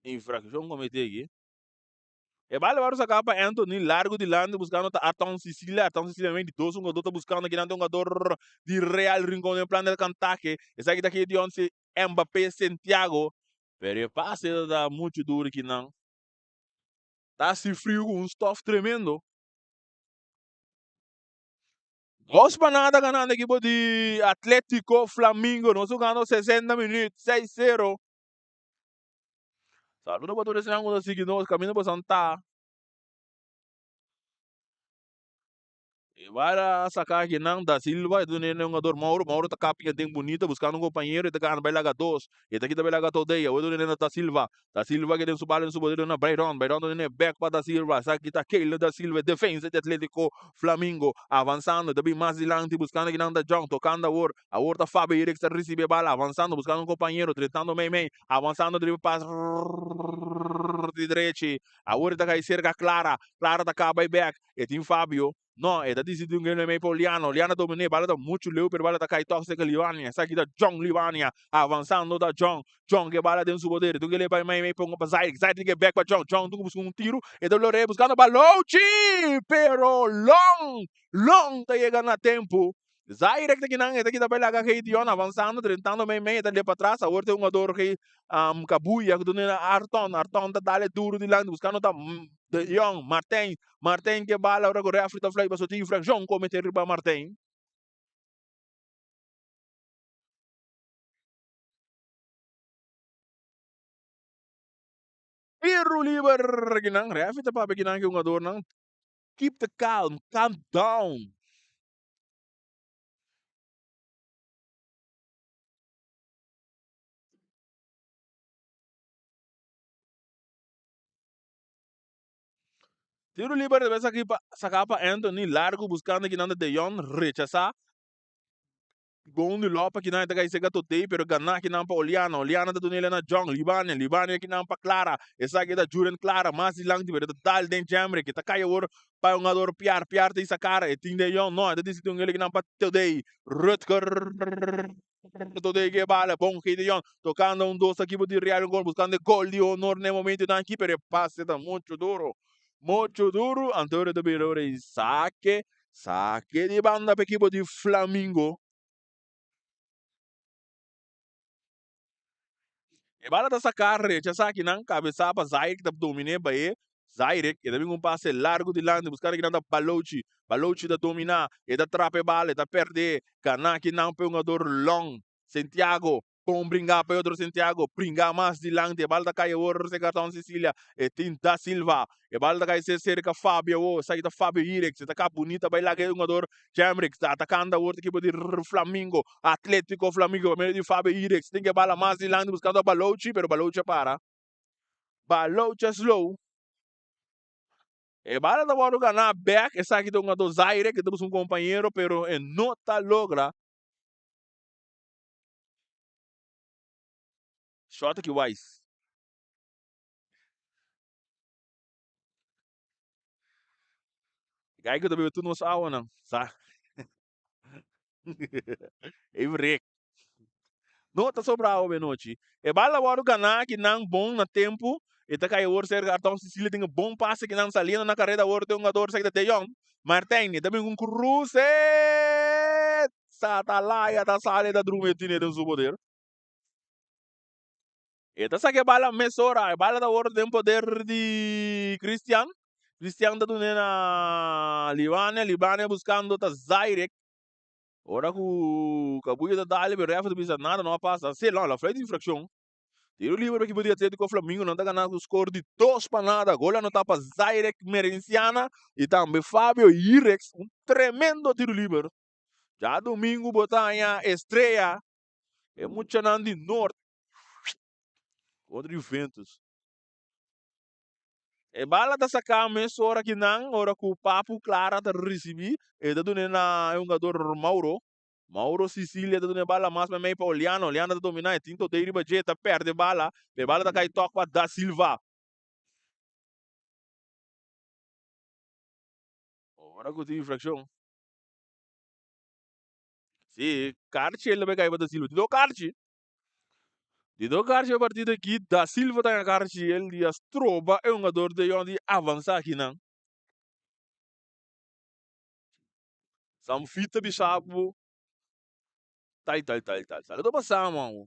Infraccion cometi aki. E bala wòrdu saká pa Anthony largu dilanti buskando ta Arton Sicilia. Arton Sicilia mei di dos hungadó ta buskando kinan ta hungador di Real Rincon den plan del Cantaje. Esaki ta Gideon si Mbappé Santiago. Pero e pase ta da muchu duru kinan. Ta hasi friu ku un stof tremendo. Dos pa nada ganando ekipo di Atletico Flamingo. Nos hungando 60 minuut, 6-0. Saludo pa tur esnan ku ta sigui nos kaminda bosan ta. E bara saka akinan Da Silva e duna e hungador Mauro. Mauro ta kapia den bunita buskando un kompañero e ta gana bai laga dos. E ta kita bai laga Todea. Awor e duna na Da Silva. Da Silva ke den su bala den su poder duna Brayron. Brayron ta duna e bek pa Da Silva. Esaki ta Keylor Da Silva e defensa di Atletico Flamingo. Avansando e ta bin mas dilanti buskando akinan Da Jong tokando awor. Awor ta Fabio Eriks ta risibi e bala avansando buskando un kompañero drentando mei mei. Avansando riba pas di drechi. Awor e ta kai serka Clara. Clara ta kaba e bek. E tin Fabio. No, e ta disidi un gene mei pa Oliana. Oliana dominé. E bala ta muchu leu pero e bala ta kai tok serka Livania. Esaki ta John Livania. Avansando ta John. John ke bala den su poder. E tin gele bai mei mei pa Zaire. Zaire tin ke bek pa John. John tin ku buska un tiru. E ta lor'é buskando Balochi! Pero Long! Long ta yega na tempu. Zaire ta kinan e ta kita bai laga Gideon avansando drentando mei mei e ta lep atras awor ta e hungador gi Kabuya ku ta duna Arton Arton ta dale duro dilanti buskando ta De Jong Martijn Martijn ke bala ora ku refri ta fluit pasobra tin infrakshon komete riba Martijn. Tiro liber kinan refri ta papia kinan ke hungadornan keep the calm calm down. Tiro liber debe saki pa saka pa Anthony largo buscando kinan de Jong rechasa. Bon di lopa kinan ta kai sega totei pero gana kinan pa Oliana. Oliana ta dunele na Jong Libania. Libania kinan pa Clara. Esaki ta Juren Clara mas dilanti pero ta dal den Jemrick. Ta kai awor Pa e hungador piar piar ta isa cara e tin de Jong no e ta dicidi un eliki nan pa Todey Rutger Todey ke bala bon G de Jong tocando un dos ekipo di Real Rincon buscando e gol di honor na e momento nan aki pero e pase ta mucho duro mucho duro anto ta bira ora e sake sake di banda pa ekipo di Flamingo. E bala ta saká rechasá kinan kabesá pa Zaire ki ta dominé baé. Zaire e ta bin ku un pase largu dilanti buskando kinan ta Balochi. Balochi ta dominá, e ta trapa e bala, e ta pèrdé. Ganá kinan pa e hungador Long. Santiago bon bringá pa e otro Santiago. Bringá mas dilanti. E bala ta kai awor Segarton Sicilia. E tin Da Silva. E bala ta kai serka Fabio awor. Esaki ta Fabio Irex. E ta kap bunita bai laga e hungador Jemrix ta atakando awor ta ekipo di Flamingo, Atletico Flamingo pa medio di Fabio Irex. Tin ke bala mas dilanti buskando a Balochi, pero Balochi a para. Balochi a slow. E bala ta wòrdu ganá bèk. Esaki ta hungadó Zaire ke ta buska un kompañero, pero e no ta logra. Shot aki wise. Gai ku ta bebe tur nos awanan, sa. Even Rick. No ta sobra awa benochi. E bala wòrdu ganá kinan bon na tempu. E ta kai awor serka Arton Sicilia tin un bon pase kinan saliendo na kareda awor tin un hungador serka De Jong. Martijn e ta bin ku un kruse. Satalaya ta sali ta drumi e tine den su poder. E ta saka e bala mesora. E bala ta wòrdu den poder di Christian. Cristian ta dun'é na Libania, Libania buscando ta Zairek. Ora cu Cabuya ta dale, pero ref ta bisa nada no a pasa. Si, no, la fluit di infraccion. Tiro liber pa ekipo di Atletico Flamingo, nan ta gana cu score di 2-0. Gol anota pa Zairek Merenciana y tambe Fabio Irex. Un tremendo tiro liber. Djadomingo bo ta haña Estrella, e muchanan di Noord kontra Juventus. E bala ta saká mesora ki nan ora ku Papu Clara ta risibí, e ta dun'é na e hungador Mauro. Mauro Sicilia ta duna e bala mas meimei pa Oliano. Oliano ta dominá, e tin Totei riba dje, ta pèrdè bala, pero e bala ta kai tòk pa Da Silva. Ora ku tin infrakshon. Si, karchi el ta bai kai pa Da Silva. Di do karchi. Di do karchi e partido aki, Da Silva ta karchi el di a stroba e hungador de Jong di avansa akinan. Samfit ta bisa bo tal tal tal tal tal. Lo ta pasa man.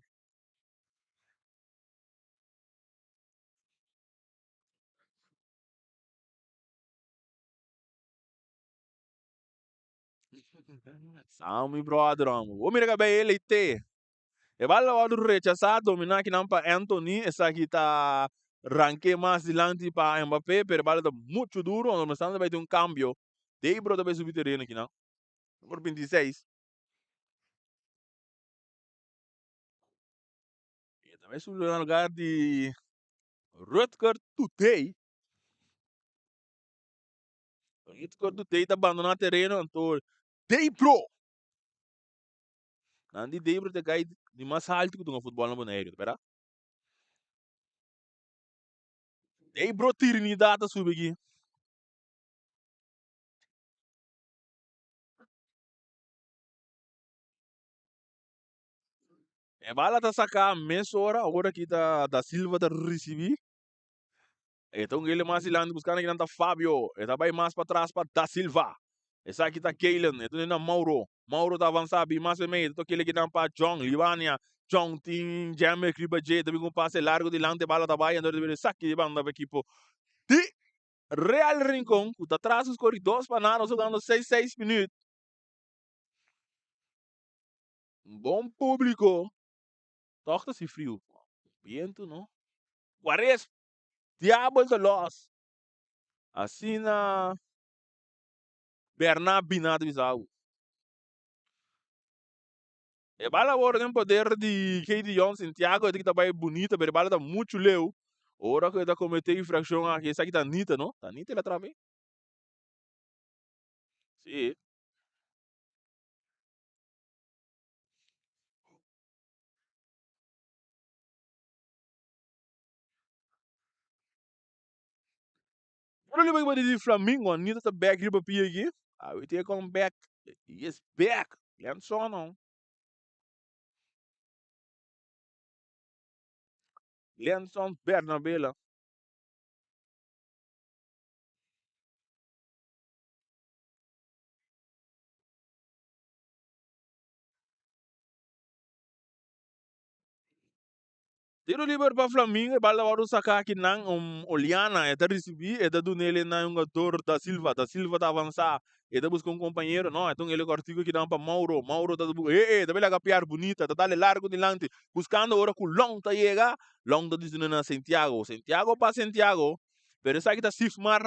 Sa mi brother amo. Bo mira kabei el ei te. E bal a wòrdu rechasá, dominá kinan pa Anthony. Esaki ta ranke mas dilanti pa Mbappé, pero e bal ta muchu duru. Anto mester ta bai tin un kambio. Debro ta bai subi tereno kinan. Numero 26. E ta bai subi na lugar di Rutger Today. Rutger Today ta bandoná tereno, anto Debro. Nan di Debro ta gai di mas haltu ku dunga futbòl na Boneiru, ta bèrdat? Debro Trinidad ta subi aki. E bala ta saká mesora, ora ki ta Da Silva ta risibí. E ta un gele mas dilanti buskando kinan ta Fabio. E ta bai mas patras pa Da Silva. Esaki ta Keilen. E ta duna na Mauro. Mauro ta avansa bin mas p'e E ta toke kinan pa John. Libania. John tin Jammer riba dje. Ta bin ku un pase largo dilanti. E bala ta bai. Anto ta bira esaki di banda pa ekipo di Real Rincon ku ta tras ku skor di 2-0. Nos ta jugando seis seis minuut. Un bon publiko. Tòg ta si friu. Bientu no. Cuaresma. Diabel ta los. Asina Bernard Bina ta bisa awo. E bala awor den poder di Gideon Santiago, e ta bai bunita, pero e bala ta muchu leu. Ora ku e ta komete infrakshon aki, esaki ta Anita, no? Ta Anita el a trapa ei? Si. Ora li bai di Flamingo, Anita ta back riba pia aki. Awe tin e come back. He is back. Lenson no. Lenson Bernabela. Tiro liber pa Flamingo, e bal ta wòrdu saká akinan, un Oliana e ta risibí, e ta duna el na e hungador Da Silva, Da Silva ta avansá, e ta buska un kompañero, no, e ta un el kòrtiku akinan pa Mauro, Mauro ta e e ta bai laga piar bunita, ta dal e largu dilanti, buskando ora ku Long ta yega, Long ta duna na Santiago, Santiago pa Santiago, pero esaki ta Sifmar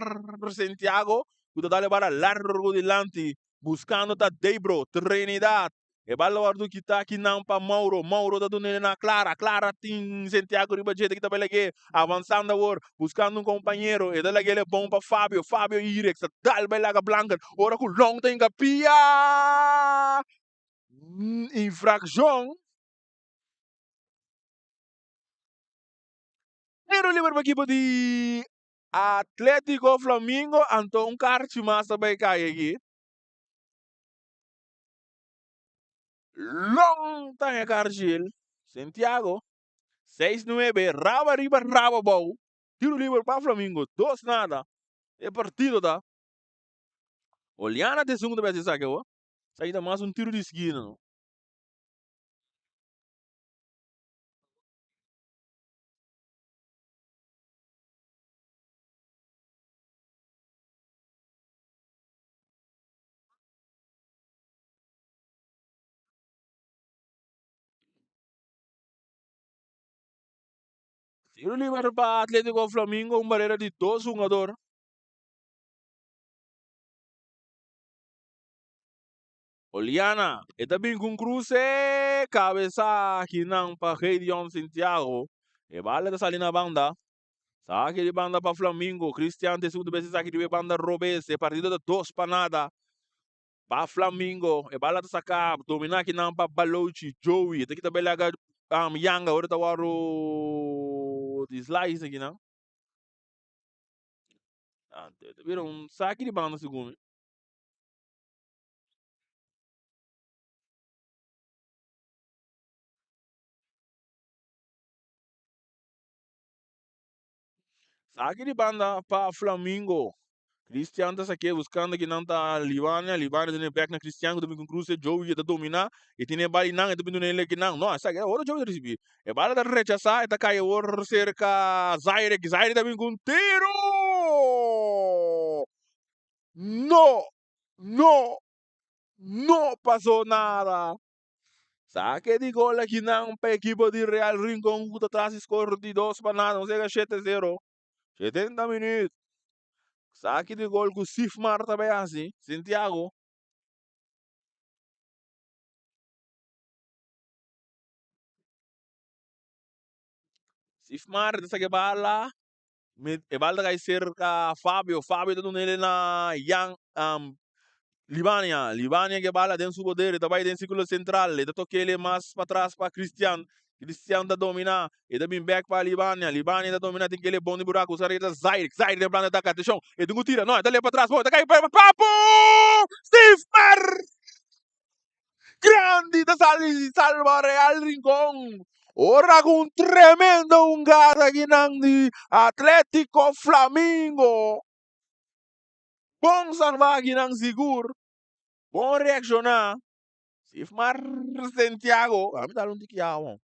Santiago ku ta dal e bala largu dilanti, buskando ta Debro, Trinidad. E bal a wòrdu kitá akinan pa Mauro. Mauro ta dun'é na Clara. Clara tin Santiago riba dje. Ta kita bai lag'é. Avansando awor. Buskando un kompañero. E ta lag'é el e bon pa Fabio. Fabio Irex ta dal bai laga Blanken. Ora ku Long ta hinka pia. Infrakshon. Tiro liber pa ekipo di Atletico Flamingo. Anto un karchi mas ta bai kai aki. Long ta e kargil. Santiago, 6-9, raba riba, raba abou. Tiro liber pa Flamingo, 2-0. E partido ta. Oliana ta esun ku ta bai hasi esaki awor. Esaki ta mas un tiro di skina no. Tiro liber pa Atletico Flamingo, un barera di dos hungador. Oliana, e ta bin ku un kruse, kabesa akinan pa Gedion Santiago. E bala ta sali na banda. Saki di banda pa Flamingo. Cristian ta e segundo bes esaki riba e banda robes. E partido ta 2-0 pa Flamingo. E bala ta saka, domina akinan pa Balochi. Joey, e ta kita belaga Yanga ora ta wòrdu di slice akinan. Ta bira un saki di banda segun mi. Saki di banda pa Flamingo. Cristian ta saké buscando ki nan ta Libania. Libania tene back na Cristian ku ta bin ku cruce. Joey ta domina. E tene bal nan e ta bin duna ele kinan. No, esaki ora Joey ta ricibi. E bala ta rechasa e ta kai awor cerca Zaire. Zaire ta bin ku un tiro! No! No! No pasó nada! Sake di gol akinan pa ekipo di Real Rincon ku ta tras di skor di 2-0. Nos yega 7-0. 70 minuut. Sake di gol ku Sifmar ta bai hasi. Santiago. Sifmar ta sake bala. E bal ta kai serka Fabio. Fabio ta duna ele na Jan Libania. Libania ke bala den su poder. E ta bai den sirkulo sentral. E ta toke ele mas patras pa Cristian. Cristian ta domina. E ta bin bek pa Libania. Libania ta domina. Tin kele bon di buraku. Usa reta Zaire. Zaire den plan di ataka. Atenshon. E tin ku tira. No, e ta leba patras. Bon, e ta kai pa Papu! Steve Mar! Grandi ta sali salba Real Rincon. Ora ku un tremendo hungada akinan di Atletico Flamingo. Bon salba akinan sigur. Bon reakshoná. Sifmar Santiago. Ami dal un tiki awa.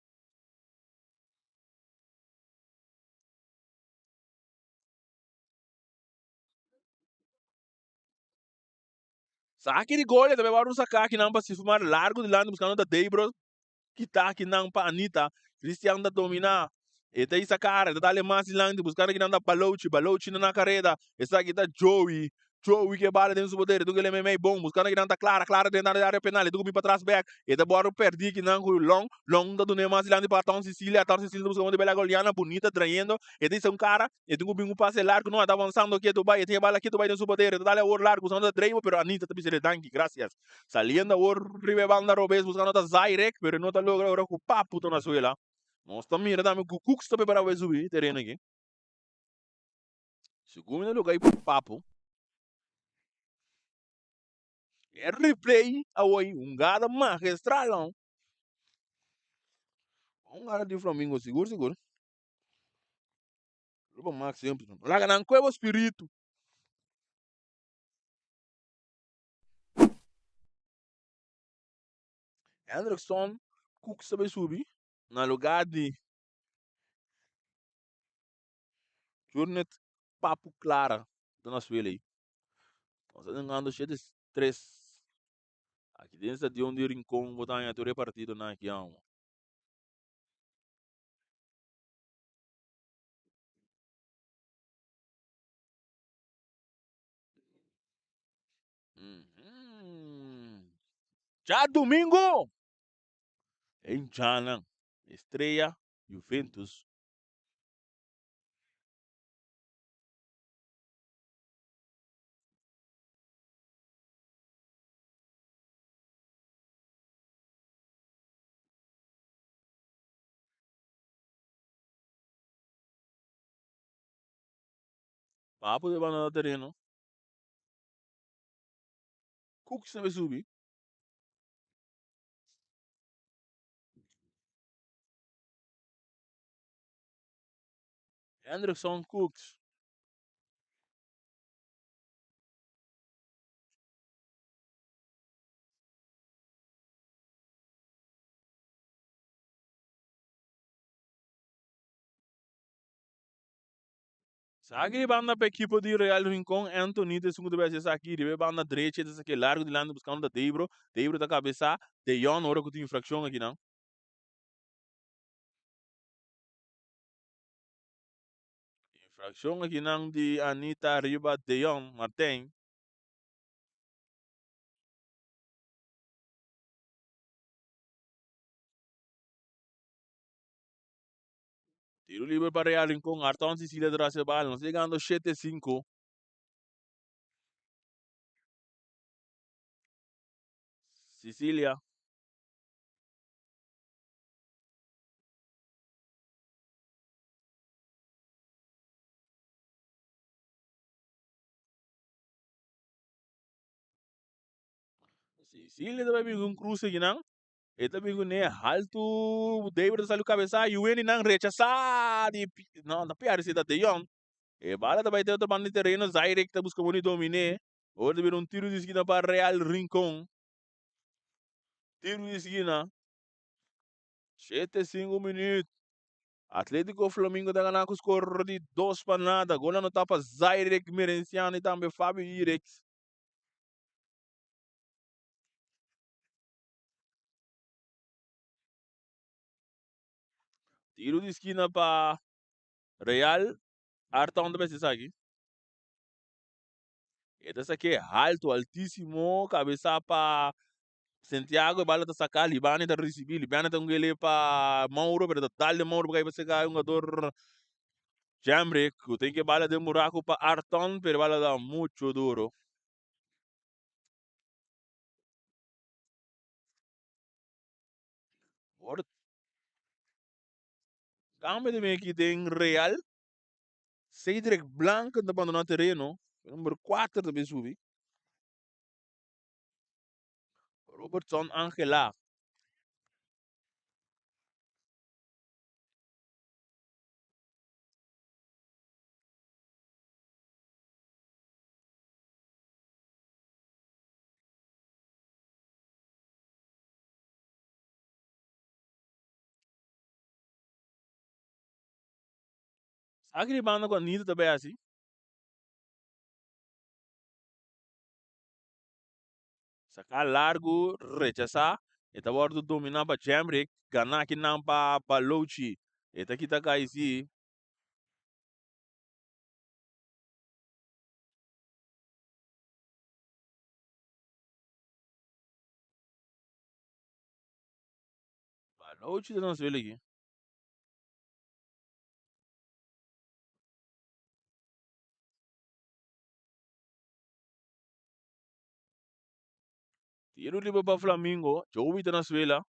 Saki di gol e ta beba un saka akinan pa Sifmar largo dilanti buskando ta Deibro kita akinan pa Anita. Cristian ta domina. E ta isa kara, e ta dale mas dilanti buskando akinan ta Balochi. Balochi na na kareda. Esaki ta Joey. Joey ke bala den su poder. E ta kele meimei bon. Buskando akinan ta Clara. Clara den area penal. E ta kubi patras bek. E ta wòrdu pèrdí akinan ku Long. Long ta dun'é mas dilanti pa Aton Cecilia. Aton Cecilia ta buska un di bela goliana. Bunita trayendo. E ta isa un kara. E tin ku bin un pase largu, no, e ta avansando ketu bai, e tin e bala ketu bai den su poder, e ta dale awor largu, usando ta dreibo, pero Anita ta bis'e danki, gracias. Saliendo awor riba e banda robes buscando ta Zairek, pero e no ta logra ora ku Papu ta na suela. Nos ta mira tambe ku Cooks ta prepara pa e subi tereno aki. Segun mi na luga ei Papu. E replay awor hungada magistral no. Hungada di Flamingo sigur sigur. Ruba Max sempre. Laga nan kue bo spiritu. Hendrickson Cook sa bay subi na lugar di Jurnet Papu Clara ta na suela ei. Nos ta jugando 7-3. Aki den stadion di Rincon bo ta haña tur e partidonan aki amo. Djadumingu e hinchanan Estrella Juventus. Papu de banda tereno. Cooks na subi. Hendrickson Cooks. Esaki di banda pa ekipo di Real Rincon, Anthony ta esun ku ta bai hasi esaki riba e banda drechi, e ta saki largu dilanti buskando ta Deibro, Deibro ta kabesá Deyon ora ku tin infrakshon akinan. Infraccion akinan di Anita riba Deon Martijn. Tiro liber pa Real Rincon. Arton Cecilia tras e bal. Nos llegando 7-5. Cecilia. Cecilia ta bai un cruce akinan. E ta bin kuné haltu. David ta sali ku kabesa. Yueni nan rechasá di no ta pierde si ta De Jong. E bala ta bai te otro banda di tereno. Zairek ta buska bon di dominé. Ora ta bira un tiro di skina pa Real Rincon. Tiro di skina. 7-5 minuut. Atletico Flamingo ta gana ku skor di 2-0. Gol anotá pa Zairek Merenciano i tambe Fabio Irex. Tiro di skina pa Real. Arton ta mester esaki. E ta sake alto, altísimo, kabesa pa Santiago, e bala ta saka, Libani ta risibi, Libani ta ngele pa Mauro, pero ta dal de Mauro pa kai pa seka e hungador Jamrick, ku tin ke bala den buraku pa Arton, pero e bala ta mucho duro. Ora cambio di meki den Real. Cedric Blanken ta bandona tereno. Number 4 ta bin subi. Robertson Angela. Sa ki banda ku Anita ta bai hasi? Saka largu, rechasá. E ta wòrdu dominá pa Jemrick. Ganá kinan pa Balochi. E ta kita kai si. Balochi ta na suelo aki. Tiro liber pa Flamingo. Joey ta na suela.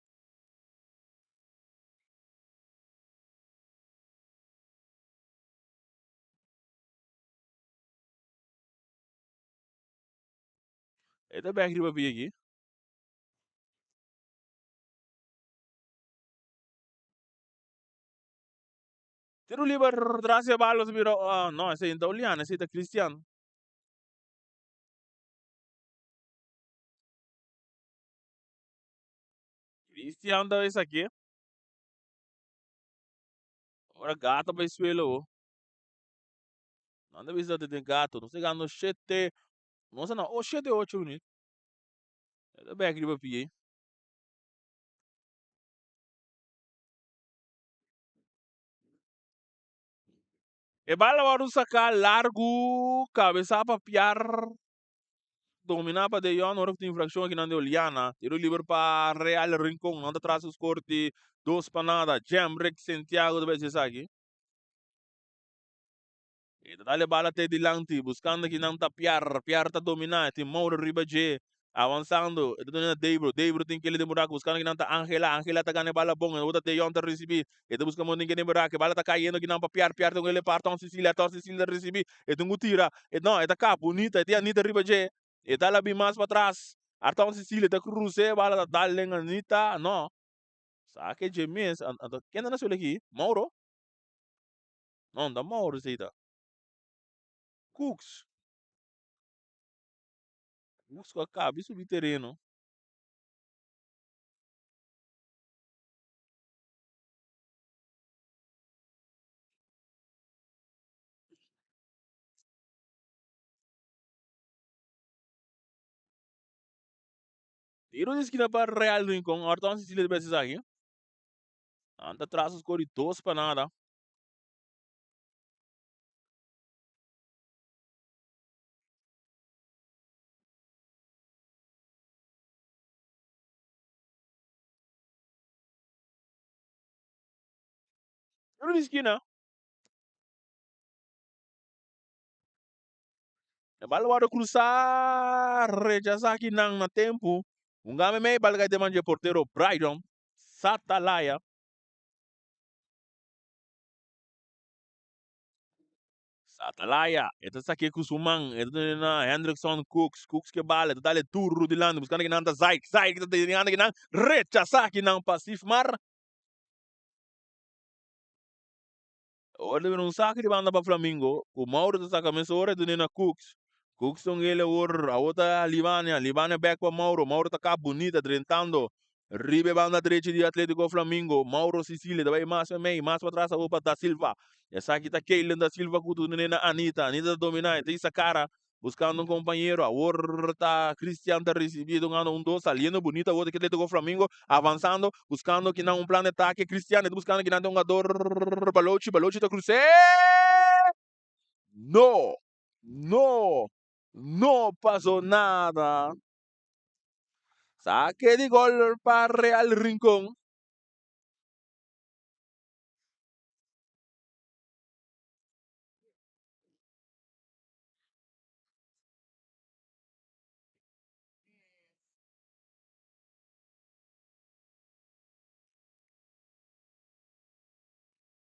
E ta bek riba pie aki. Tiro liber tras e bal los bira ah no esei no ta Oliana esei ta Cristian. Cristian ta esaki. Ora gato bai suelo bo. Nan ta bisa den gato. Nos ta gando shete nos ta na shete ocho minuut. E ta bek riba pie. E bala wòrdu saká largu, kabesá pa Piar, dominá pa De Jong, ora ku tin infrakshon akinan di Oliana. Tiro liber pa Real Rincon, nan ta tras ku skor di 2-0. Jemrick Santiago ta bai hasi esaki. E ta dal e bala te dilanti, buskando kinan ta Piar. Piar ta dominá, e tin Mauro riba dje, avansando. E ta duna na Debro. Debro tin kele den buraku, buskando kinan ta Angela. Angela ta gana e bala bon, e ta De Jong ta risibí. E ta buska modo den kende buraku. E bala ta kayendo kinan pa Piar. Piar ta kele pa Arton Cecilia. Arton Cecilia ta risibí. E tin ku tira. E no, e ta kap bunita. E tin Anita riba dje. E ta labi mas patras. Arton Cecilia ta krus'é, e bala ta dal den Anita. No. Sa ke dje mes. Anto, ken ta na suela aki? Mauro? No, no ta Mauro esei ta. Cooks. Cooks ku a kabi subi tereno. Tiro di skina pa Real Rincon. Orton Cecilia ta besi esaki. Nan ta tras skor di 2-0. Tiro di skina. E bal wòrdu krusá, rechasá kinan na tempu. Un game mei bal kai den man dje portero Brydon Satalaya. Satalaya, e ta sak'é ku su man, e ta duna na Hendrickson Cooks, Cooks ke bal, e ta dal e duru dilanti buskando kinan ta Zaik, Zaik ta tirando kinan, rechasá kinan pa Sifmar. Ora ta bira un saki di banda pa Flamingo, ku Mauro ta saka mesora e dun'é na Cooks. Cooks ta un gele awor, awor ta Libania, Libania bek pa Mauro, Mauro ta kap bunita drentando riba e banda drechi di Atletico Flamingo. Mauro Sicilia ta bai mas mei, mas patras awor pa Da Silva. Esaki ta Keylen Da Silva ku ta dun'é na Anita, Anita ta dominá, e ta hisa kara Buscando un compañero, awor ta Cristian ta ricibi dungando un dos, saliendo bunito awor di Atletico Flamingo, avanzando, buscando kinan un plan de ataque, Cristian ta buscando kinan ta un hungador Balochi, Balochi ta cruce, no, no, no pasó nada, saque di gol pa Real Rincon.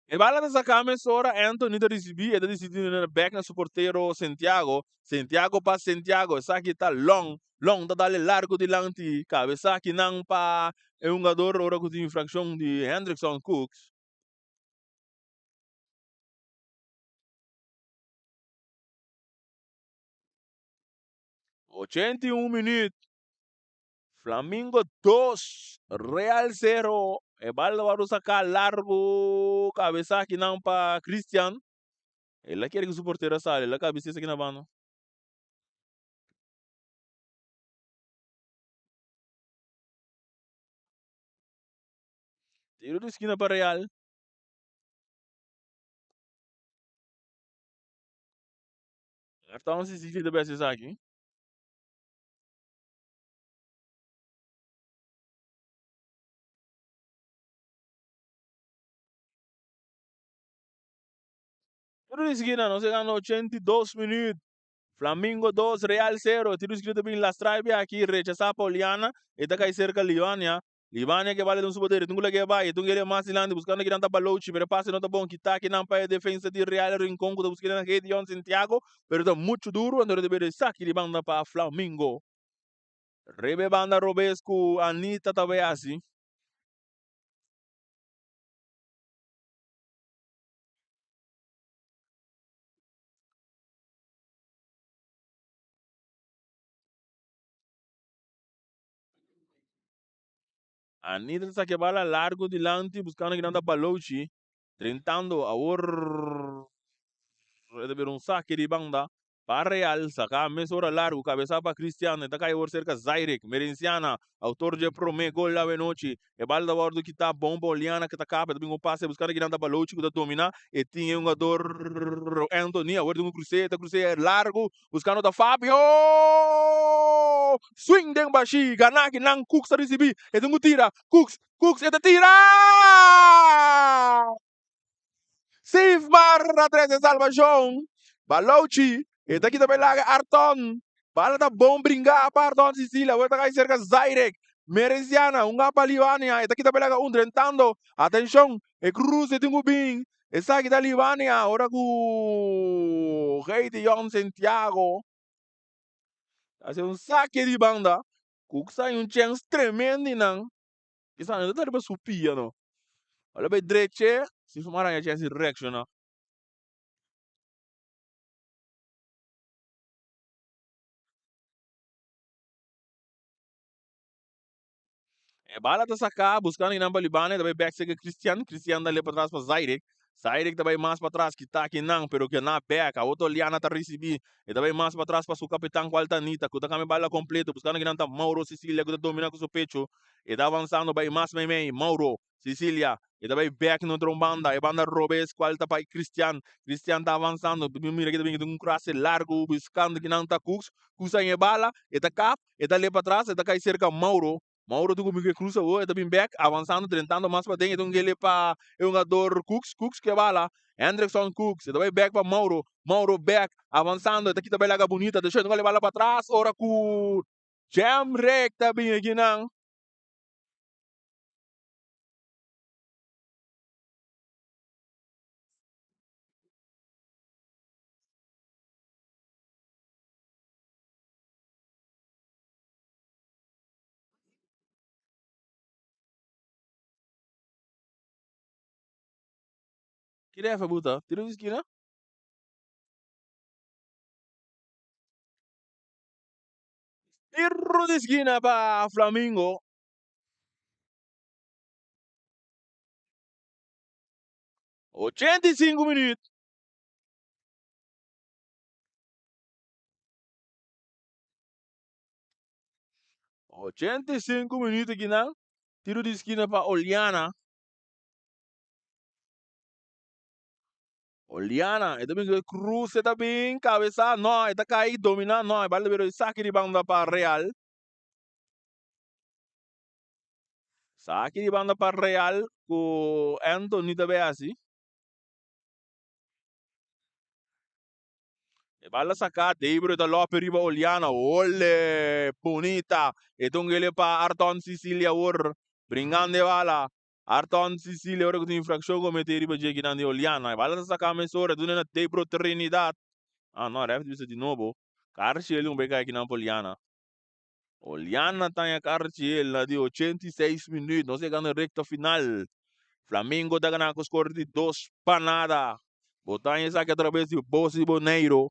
E bala ta saká mesora, Anthony ta risibí, e ta disidí duna bèk na su portero Santiago. Santiago pa Santiago, esaki ta Long. Long ta dal e largu dilanti, kabesá kinan pa e hungador ora ku tin infrakshon di Hendrickson Cooks. 81 minuut. Flamingo 2, Real 0. E bal ta wòrdu saká largu. Kabesá akinan pa Christian. El a kere ku su portero a sali. El a kabesá esaki na banda. Tiro di skina pa Real. Entonces si ta bes esaki. Tiro di skina, nos a gana 82 minuut. Flamingo 2, Real 0. Tiro di skina ta bin lastra e aki, rechasa pa Oliana. E ta kai serka Liwania. Libania ke bale den su poder, tin ku lag'é bai, e tin kere mas dilanti buskando kinan ta Balochi, pero e pase no ta bon, kita kinan pa e defensa di Real Rincon ku ta buska kinan Gedeon Santiago, pero ta muchu duru, anto debe di saki di banda pa Flamingo. Riba e banda robes ku Anita ta bai hasi. Anita ta saca e bala largo dilanti buscando kinan ta Balochi. Drentando awor e ta bira un sake di banda pa Real. Saca mesora largo cabeza pa Cristiano. E ta cay awor cerca Zairek. Merenciana autor dje prome gol awenochi. E bala ta wordo kita bon pa Oliana cu ta capa. E ta bin un pase buscando kinan ta Balochi cu ta domina. E tin e hungador Anthony. Awor tin un cruce. E ta cruce largo Buscando ta Fabio! Swing den bashi, gana ki nan Cooks ta ricibi, e tin cu tira, Cooks, Cooks e ta tira! Sifmar a trece salvacion, Balouchi e ta kita pelaga Arton, bala ta bon bringa pa Arton Sicilia, awor ta cay cerca Zairek, Merenciana, un pa Libania, e ta kita pelaga un drentando, atencion, e cruce tin cu bin, Esaki ta Libania ora ku Rei di Yon Santiago ta hasi un sake di banda ku sa un chèns tremendo di nan. Kisa no ta riba su pia no. Ora bai dreche si su maraña chèns di reakshoná. E bala ta saká buskando kinan pa Libania, ta bai bèk serka Cristian, Cristian ta lei patras pa Zairek, Zairek ta bai mas patras kita kinan pero kena bèk, awo Toliana ta risibí, e ta bai mas patras pa su kapitan kual ta Anita ku ta kambia bala kompleto buskando kinan ta Mauro Sicilia ku ta dominá ku su pecho, e ta avansando bai mas meimei, Mauro Sicilia, e ta bai bèk na otro banda, e banda robes kual ta pa Cristian, Cristian ta avansando, mira ki ta bin un krase largu buskando kinan ta Cooks, Cooks a haña e bala, e ta kap, e ta lei patras, e ta kai serka Mauro. Mauro ta kuminsá krusa awor, e ta bin bek, avansando, drentando mas paden, e ta un gele pa e hungador Cooks, Cooks ke bala, Hendrickson Cooks, e ta bai bek pa Mauro, Mauro bek, avansando, e ta kita bai laga bunita, atenshon, e ta kole bala patras, ora ku Jemrick ta bin akinan. Ki ref a buta? Tiro di skina? Tiro di skina pa Flamingo. 85 minuut. 85 minuut akinan. Tiro di skina pa Oliana. Oliana, e ta bin cruce ta bin cabeza, no, e ta cai domina, no, e bal ta saki di banda pa Real. Saki di banda pa Real ku Anthony ta bay hasi. E bal a saca, Debro ta lope riba Oliana, ole, bunita, e ta un gele pa Arton Cecilia awor, bringando e bala. Arton Cecilia ora ku tin infrakshon kometí riba dje kinan di Oliana. E bala ta saka mesora duna na Debro Trinidad. Ah no, ref bisa di nobo. Karchiel un beka kinan pa Oliana. Oliana taña Karchiel na di 86 minuut. Nos yega na rekta final. Flamingo ta gana ku skor di 2-0. Bo taña esaki atraves di Bos di Boneiro.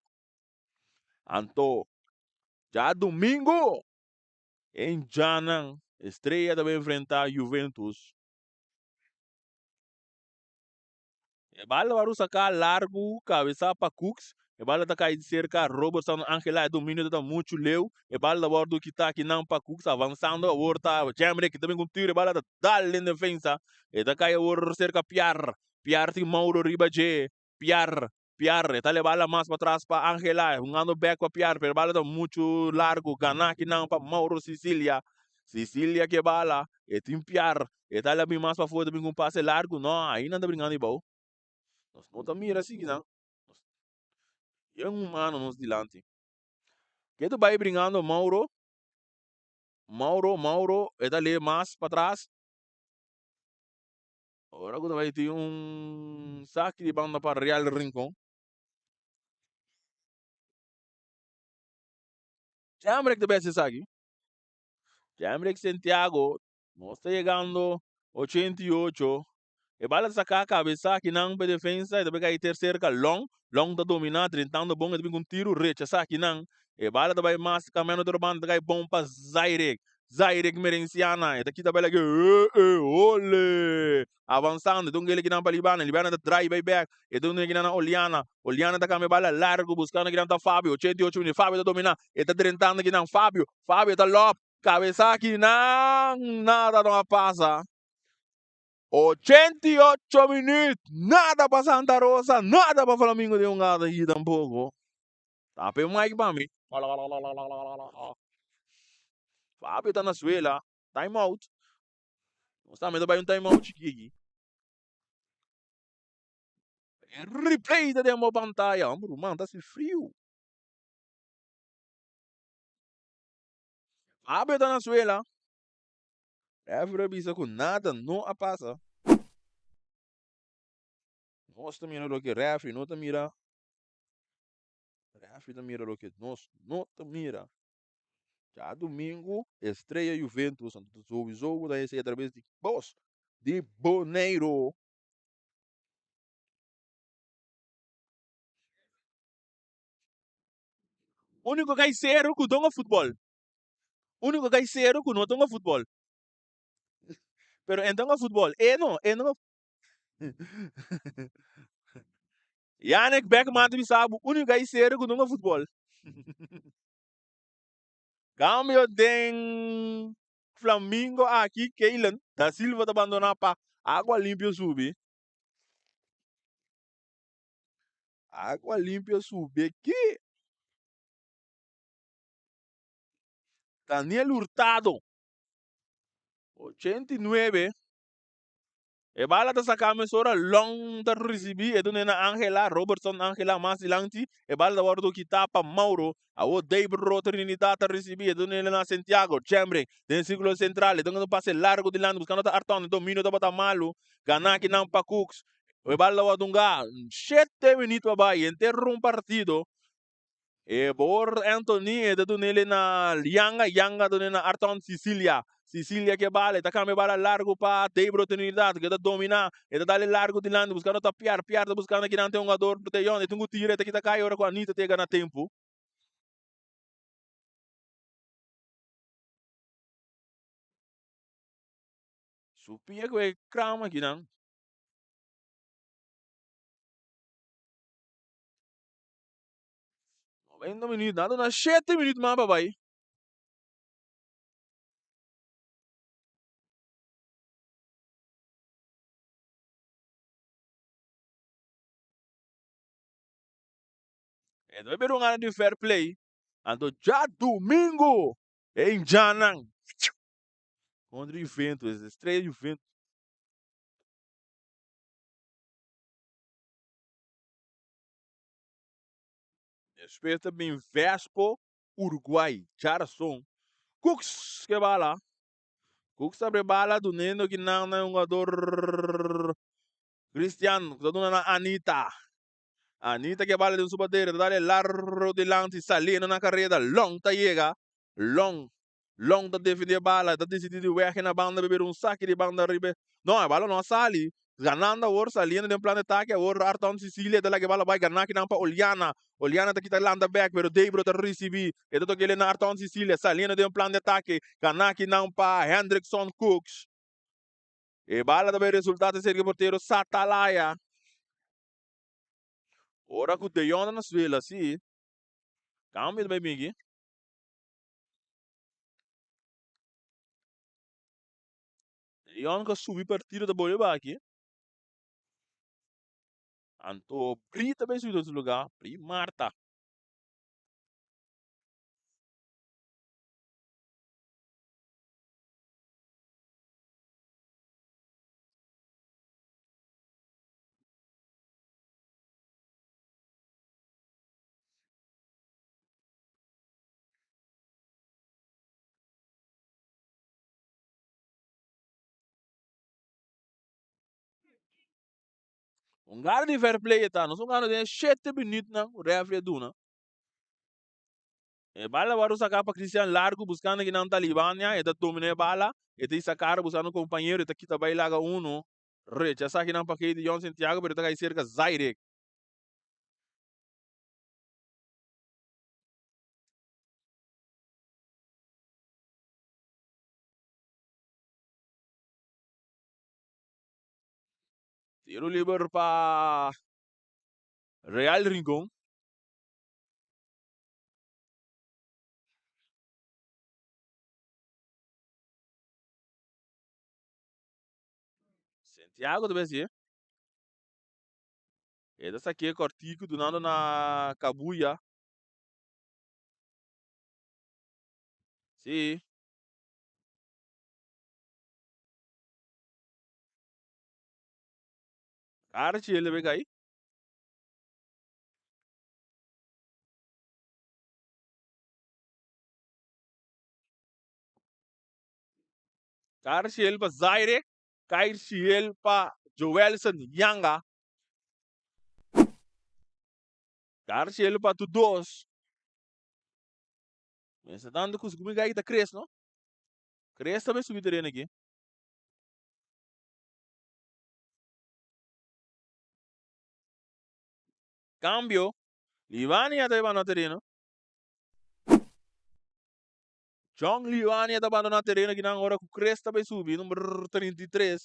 Anto, djadumingu En djanan, Estrella ta bai enfrentá Juventus. E bala wòrdu saká largu, kabesá pa Cooks. E bala ta kai serka Robertson Angela. E dominio ta muchu leu. E bala ta wòrdu kitá akinan pa Cooks. Avansando awor ta Jemrick. Ta bin ku un tiro. E bala ta dal den defensa. E ta kai awor serka Piar. Piar tin Mauro riba dje. Piar Piar, e ta leba la mas patras pa Angela, hungando bek pa Piar, pero e bala ta muchu largu, gana akinan pa Mauro Sicilia. Sicilia ke bala, e tin Piar, e ta la bin mas pafó, ta bin ku un pase largu, no, ahi nan ta bringando di bou. Nos no ta mira así kinan. Yen humano nos dilanti. Ke ta bai bringando Mauro, Mauro, Mauro, e ta leba mas patras. Ora ku ta bai tin un saki di banda pa Real Rincon. Jamrek ta bes esaki. Jamrek Santiago, nos ta yegando 88. E bala ta saka kabesa akinan pa e defensa, e ta bai kai ter serka Long. Long ta domina, drentando bon, e ta bin ku un tiru rechasa akinan. E bala ta bai mas kambiando otro banda, ta kai bon pa Zairek. Zairek Merenciana, e ta kita bai laki, eh eh, ole! Avansando, e ta un gele kinan pa Libana, Libana ta drai bai bek, e ta un kinan na Oliana, Oliana ta kambia bala largu, buskando kinan ta Fabio, 88 minut, Fabio ta domina, e ta drentando kinan, Fabio, Fabio ta lòp, kabesa kinan, nada no a pasa. 88 minut, nada pa Santa Rosa, nada pa Flamingo den un gata aki tampoko. Tapa e mic pa mi. Fabio ta na suela. Time out. Nos tambe ta bai un time out chiki aki. E replay ta den bo pantaya. Hombre, ruman, ta hasi friu. Fabio ta na suela. Referee a bisa ku nada no a pasa. Nos ta mira loke referee no ta mira. Referee ta mira loke nos no ta mira. Djadumingu Estrella Juventus anto ta sowieso ku ta hesei atraves di bos di Boneiru. Úniko kaisero ku donga futbòl. Úniko kaisero ku no donga futbòl. Pero e donga futbòl. E no, e no. Yannick Beckman ta bisa bo único guy serio ku nunca futbol. Cambio den Flamingo aki Keilen da Silva ta bandona pa Agua Limpio subi. Agua Limpio subi aki. Daniel Hurtado. 89. E bala ta saká mesora, Long ta risibí, e dun'é na Angela, Robertson Angela mas dilanti, e bala ta wòrdu kitá pa Mauro, awor Debro Trinidad ta risibí, e dun'é na Santiago, Chembring den sirkulo sentral, e ta un pase largu dilanti buskando ta Arton, e dominio tabata malu, ganá kinan pa Cooks, e bala ta wòrdu hungá, shete minüt pa bai, henter un partido. E bor Anthony e ta dunele na Yanga, Yanga dunele na Arton Cecilia. Cecilia ke bala, e ta kambia bala largu pa Debro Trinidad ke ta domina, e ta dale largu dilanti buskando ta Piar, Piar ta buskando kinan tin hungador Deyon, e tin ku tira e ta kita kai ora ku Anita ta yega na tempu. Su pia ku e kram akinan. 90 minuut, nan duna 7 minuut mas pa bai. E ta bira un gana di fair play. Anto djadumingu e indjannan kontra Juventus, estrella Juventus. Despues ta bin Vespo Uruguay, djarason. Cooks ke bala. Cooks ta abre bala dunendo kinan na e hungador Cristian ku ta duna na Anita. Anita ke bala den su batera ta dale largo dilanti saliendo na kareda. Long ta yega. Long. Long ta defende e bala, ta disidí di wège na banda bebé un saki di banda riba e. No, e bala no a sali. Ganando awor, saliendo den plan di atake awor Arton Sicilia ta laga e bala bai gana kinan pa Oliana. Oliana ta kita lanta bèk pero Debro ta risibí. E ta toka el'e na Arton Sicilia saliendo den plan di atake gana kinan pa Hendrickson Cooks. E bala ta bai resultá ta serka e portero Satalaya. Ora ku Deyon ta na suela si, kambio ta bai bini aki. Leon ka subi partido ta bolbe baki. Anto Bri ta bay subi den su lugar. Bri Marta. Un gara di fair play ta. Nos un gana den shete minuutnan ku refri a duna. E bala wòrdu saká pa Christian Largo buskando kinan Talibania. E ta domina e bala. E ta hisa kara buskando kompañero. E ta kita bai laga uno. Rechasá kinan pa Keidi John Santiago pero e ta kai serka Zairek. Tiro liber pa Real Rincon. Santiago ta besi. E ta saké kòrtiku dunando na Kabuya. Sí. Archie el debe kai. Karchiel pa Zaire, Kairchiel pa Joelson Yanga. Karchiel pa tur dos. Mester tanto ku mi gai ta kres no. Kres ta bai subi tereno aki. Kambio, Livania ta bai bandona tereno. John Livania ta bandona tereno akinan ora ku Kres ta bai subi, number 33.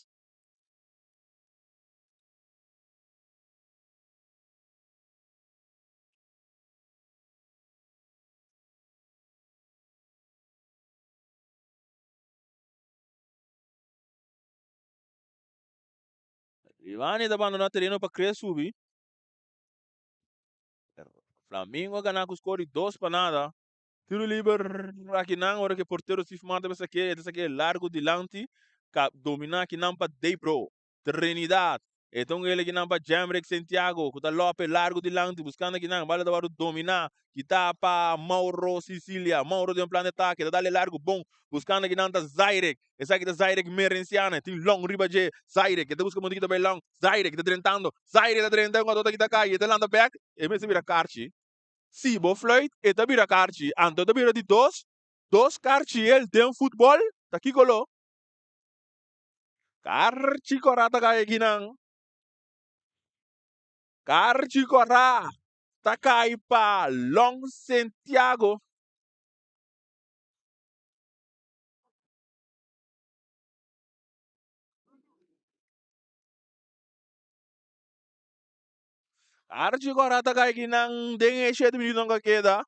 Rivani ta bandona tereno pa Chris subi. Flamingo a gana ku skor di 2-0. Tiro liber akinan ora ku e portero Steve Martin ta sake, e ta sake largu dilanti, ka dominá akinan pa Daypro. Trinidad. E ta un el akinan pa Jamrick Santiago ku ta lope largu dilanti buskando akinan. Bala ta wòrdu dominá kitá pa Mauro Sicilia. Mauro den plan di atake ta dale largu bon buskando akinan ta Zairek. Esaki ta Zairek Merenciana. E tin long riba dje. Zairek e ta buska munti kita bai long. Zairek ta drentando. Zairek ta drenta un otro ta kita kai. E ta lanta bèk. E mester bira karchi. Si bo fluit e ta bira karchi. Anto e ta bira di dos. Dos karchi el den futbòl ta kiko lo? Karchi kòrá ta kai akinan. Karchi kòrá ta kai pa Long Santiago. Karchi kòrá ta kai akinan den e shete minutonan ku a keda.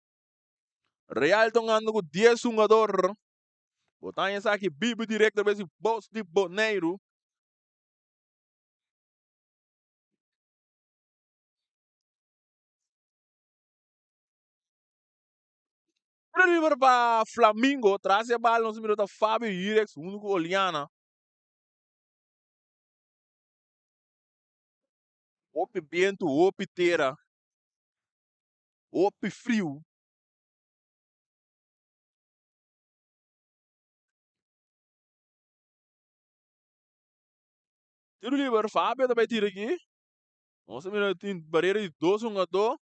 Real ta ungando ku dies hungador. Bo ta haña esaki bibu direkto bes di Bos di Boneiru. Tiro liber pa Flamingo. Tras e bal nos mira ta Fabio Hirex huntu ku Oliana. Hopi bientu, hopi tera, hopi friu. Tiro liber, Fabio ta bai tira aki. Nos a mira tin barera di dos hungadó.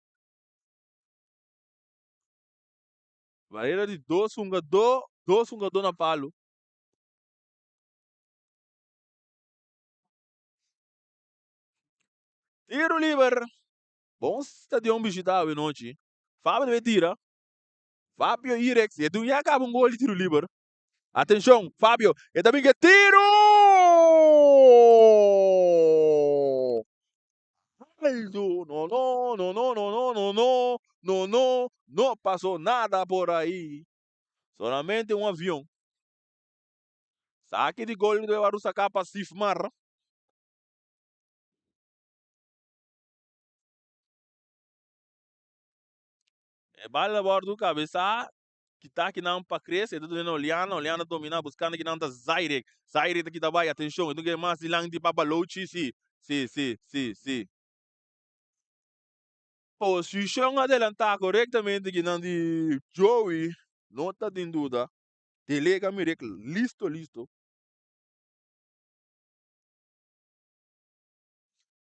Barera di dos hungadó, dos hungadó na palu. Tiro liber. Bon stadion bishita awe nochi. Fabio ta bai tira. Fabio Irex, e dun ya caba un gol di tiro liber. Atencion, Fabio, e ta bin ke tiro! Aldo, no, no, no, no, no, no, no, no, no, no, no pasó nada por ahí. Solamente un avion. Saki di gol de Waru saca pa Sifmar. E bal a wòrdu kabesá, kita kinan pa Chris, e ta duna na Oliana, Oliana dominá buskando kinan ta Zairek, Zairek ta kita bai, atenshon, e ta kere mas dilanti pa Balochi, si, si, si, si, si. Posishon adelantá korektamente kinan di Joey, no ta tin duda, Delega mir'é listo listo.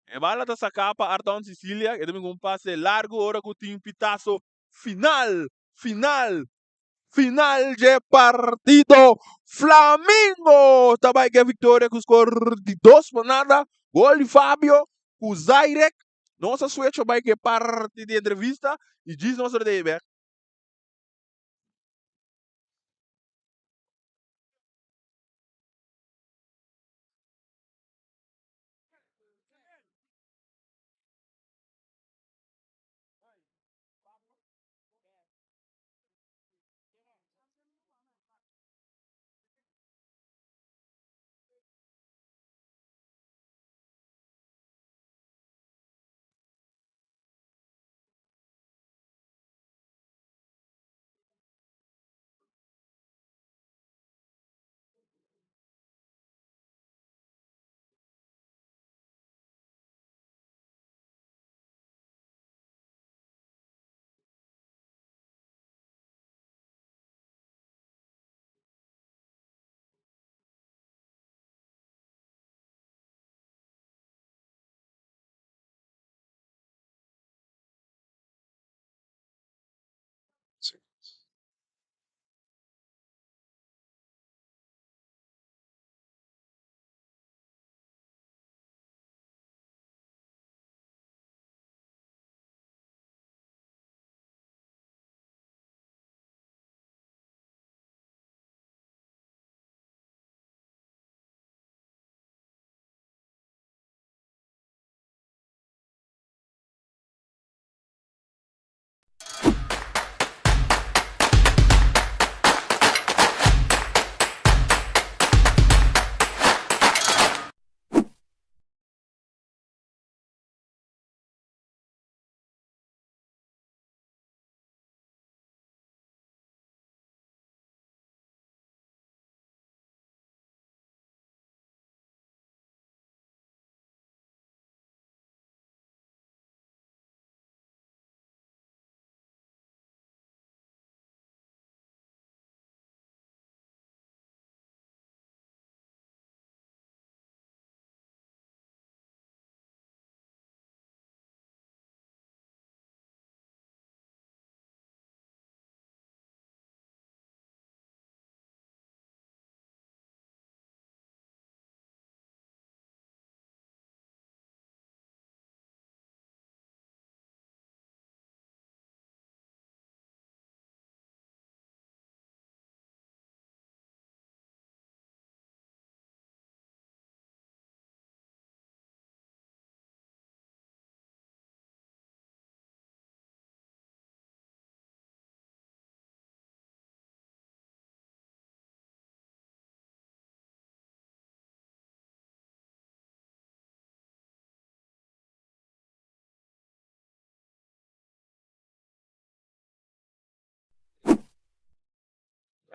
E bala ta saká pa Arton Cicilia, e ta bin ku un pase largu ora ku tin pitaso final, final, final dje partido. Flamingo ta bai ku e viktoria ku skor di dos pa nada. Gol di Fabio ku Zairek. Nos a switch bai ku e parti di entrevista i djis nos a rei bek.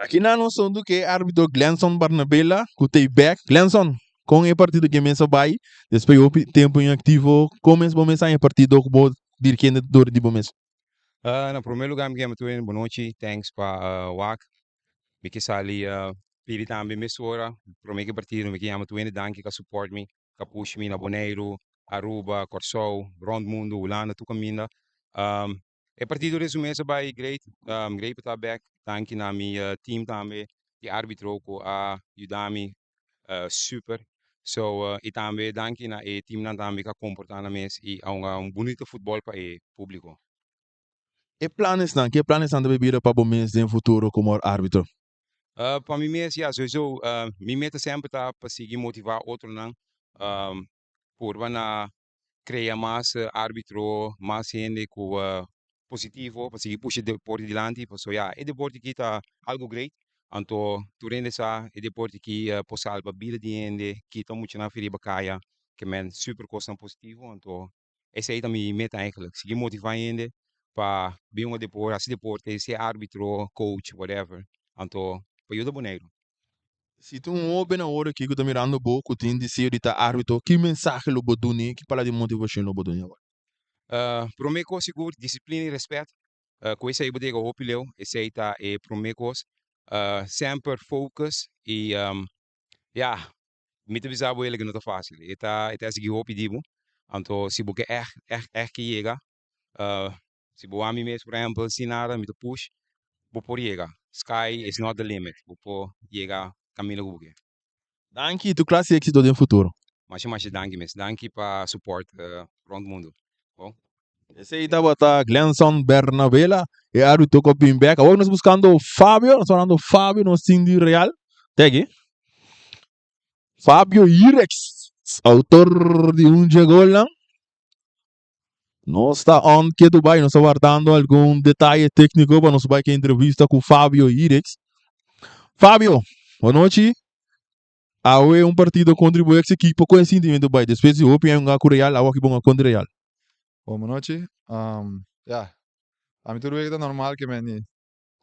Aki na nos huntu ku e árbitro Glenson Barnabela ku ta bek. Glenson, kon e partido ke mes a bai despues di hopi tempu inaktivo? Kon mes bo mes haña e partido ku bo dirigiendo dor di bo mes? Na promé lugá mi ke yama tur hende bonochi, thanks pa wak. Mi ke sali pidi tambe mesora promé ku e partido mi ke yama tur hende danki ku a support mi, ku a push mi na Boneiru, Aruba, Kòrsou, rònt mundu, Hulanda, tur kaminda. E partido resumé sa bai great, great pa ta bek, danki na mi team tambe di arbitro ku a yuda mi super. So i tambe danki na e teamnan tambe ku a komportá nan mes i a hunga un bunito futbòl pa e públiko. E planesnan, ke planesnan ta bay bira pa bo mes den futuro komo arbitro? Pa mi mes, ya, souiso mi meta semper ta pa sigui motivá otronan purba na krea mas arbitro, mas hende ku positivo pa sigui pusha e deporte dilanti pasobra ya e deporte aki ta algu great anto tur hende sa e deporte aki por salba bida di hende, kita muchanan for riba kaya ke men super kosnan positivo anto esei ta mi meta eigenlijk, sigui motiva hende pa bin un deporte, hasi deporte, sea arbitro, coach, whatever anto pa yuda Boneiru. Si tin un hoben awor aki ku ta mirando bo ku tin deseo di ta arbitro, ki mensahe lo bo dun'é? Ki palabra di motivashon lo bo dun'é awor? Promé kos sigur, disiplina i rèspèt. Ku esei bo ta yega hopi leu. Esei ta e promé kos. Semper focus i ya, mi ta bisa bo elek no ta fásil. E ta e ta esigi hopi di bo. Anto si bo ke ègt ègt ègt ke yega, Si bo wak mi mes por ehempel sin nada mi ta push bo por yega sky is not the limit bo por yega caminda cu bo ke. Danki y tur clase exito den futuro. Masha masha danki mes danki pa support rond mundo bon. Esey tabata Glenson Bernabela e arbitro cu a bin bek. Awor nos buscando Fabio, nos ta hablando Fabio nos tin di Real. Te aki. Fabio Irex, autor di un dje golnan. Nos ta on ketu bai, nos ta wardando algun detaye tékniko pa nos bai ke entrevista ku Fabio Irex. Fabio, bon nochi. Awe un partido kontra bo ex ekipo, kon e sintimentu bai despues di hopi aña hunga ku Real, awe aki bo hunga kontra Real? Bon nochi. Ya, ami tur wega ta normal ke men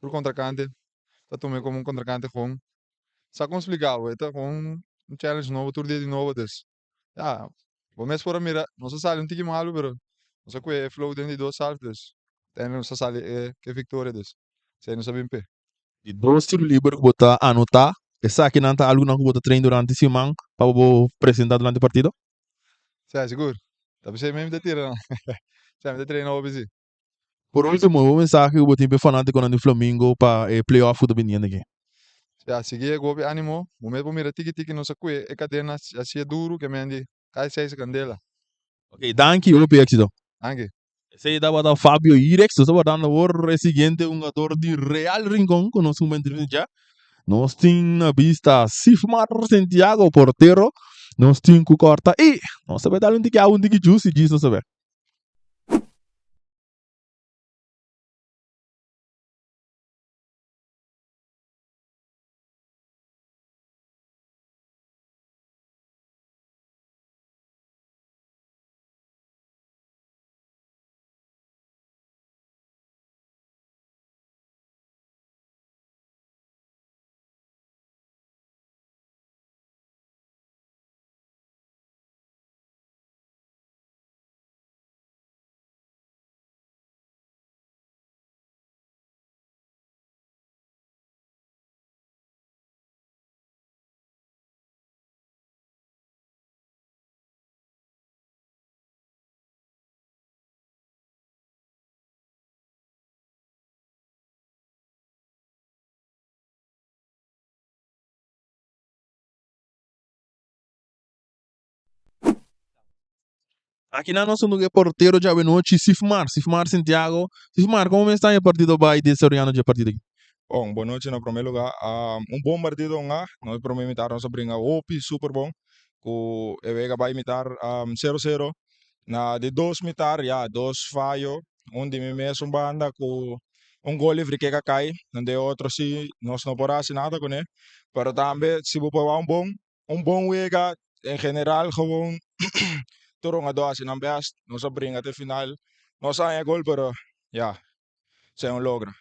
tur kontrakante ta tuma e komo un kontrakante gewoon. Sa kon splika bo, e ta gewoon un challenge nobo tur dia di nobo dus. Ya, bo mes por a mira, nos a sali un tiki malu, pero nos a kue e flow den di dos half, dus uiteindelijk nos a sali e ke victoria, dus esei nos a bin p'e. Di dos tiro liber ku bo ta anotá, esakinan ta algunan ku bo ta train durante siman pa bo presentá durante partido? Sa, sigur. Ta p'esei mes mi ta tira nan. Sa, mi ta traina hopi si. Por ultimo, un mensahe ku bo tin pa e fanatikonan di Flamingo pa e playoff ku ta biniendo aki? Ya, sigui e gopi animo. Bo mes por mira tiki tiki nos a kue e kadena asia duru ke men di kai seis kandela. Ok, danki, hopi éxito. Danki. Esei tabata Fabio Irex. Nos ta wardando awor e siguiente hungador di Real Rincon ku nos kuma entrevista dja. Nos tin na bista Sifmar Santiago, portero. Nos tin ku kòrta i nos ta bai dal un tiki awa, un tiki juice i djis nos ta bai. Aki nan nos un e portero djawe nochi, Sifmar, Sifmar Santiago. Sifmar, como mester e partido bai desaroyando dje partido aki? Bon, bon nochi na prome lugar. Un bon partido nga. Nos prome mitar nos a bringa hopi super bon. Ku e wega bai mitar sero sero. Na di dos mitar ya dos fayo. Un di mi mes un banda ku un gol di frikek a kai. Den otro si nos no por hasi nada kune. Pero tambe si bo por wak un bon un bon wega en general gewoon tur hungadó a hasi nan best. Nos a bringa te final. Nos a haña gol pero ya, esei un logra.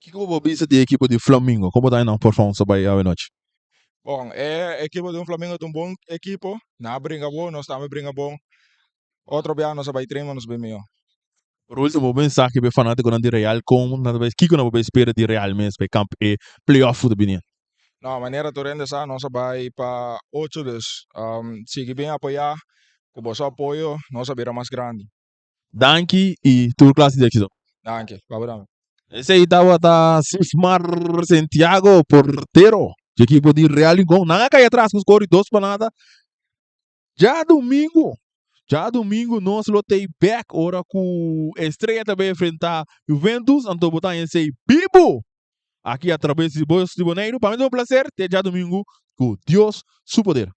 Kiko bo bisa di e ekipo di Flamingo? Kon bo ta nan performance bai awe nochi? Bon, e ekipo di Flamingo ta un bon ekipo. Nan a bringa bon, nos tambe bringa bon. Otro biaha nos a bai train, nos bai mihó. Por ultimo, bo mensahe pa e fanatikonan di Real kon nan ta bai kiko nan bo bai spera di Real mes pa e kamp e playoff ku ta bini? No, manera tur hende sa nos a bai pa ocho dus sigui bin apoyá, ku boso apoyo nos a bira mas grandi. Danki y tur clase di éxito. Danki, baba dame. Esey tabata Sismar Santiago, portero di ekipo di Real Rincon. Nan a cay atras cu score di 2 pa 0. Djadumingu, djadumingu nos lo tey back ora cu Estrella ta bay enfrenta Juventus. Anto bo ta esey bibu aki a traves di Bos di Boneiru. Pa mi ta un placer te djadumingu cu Dios su poder.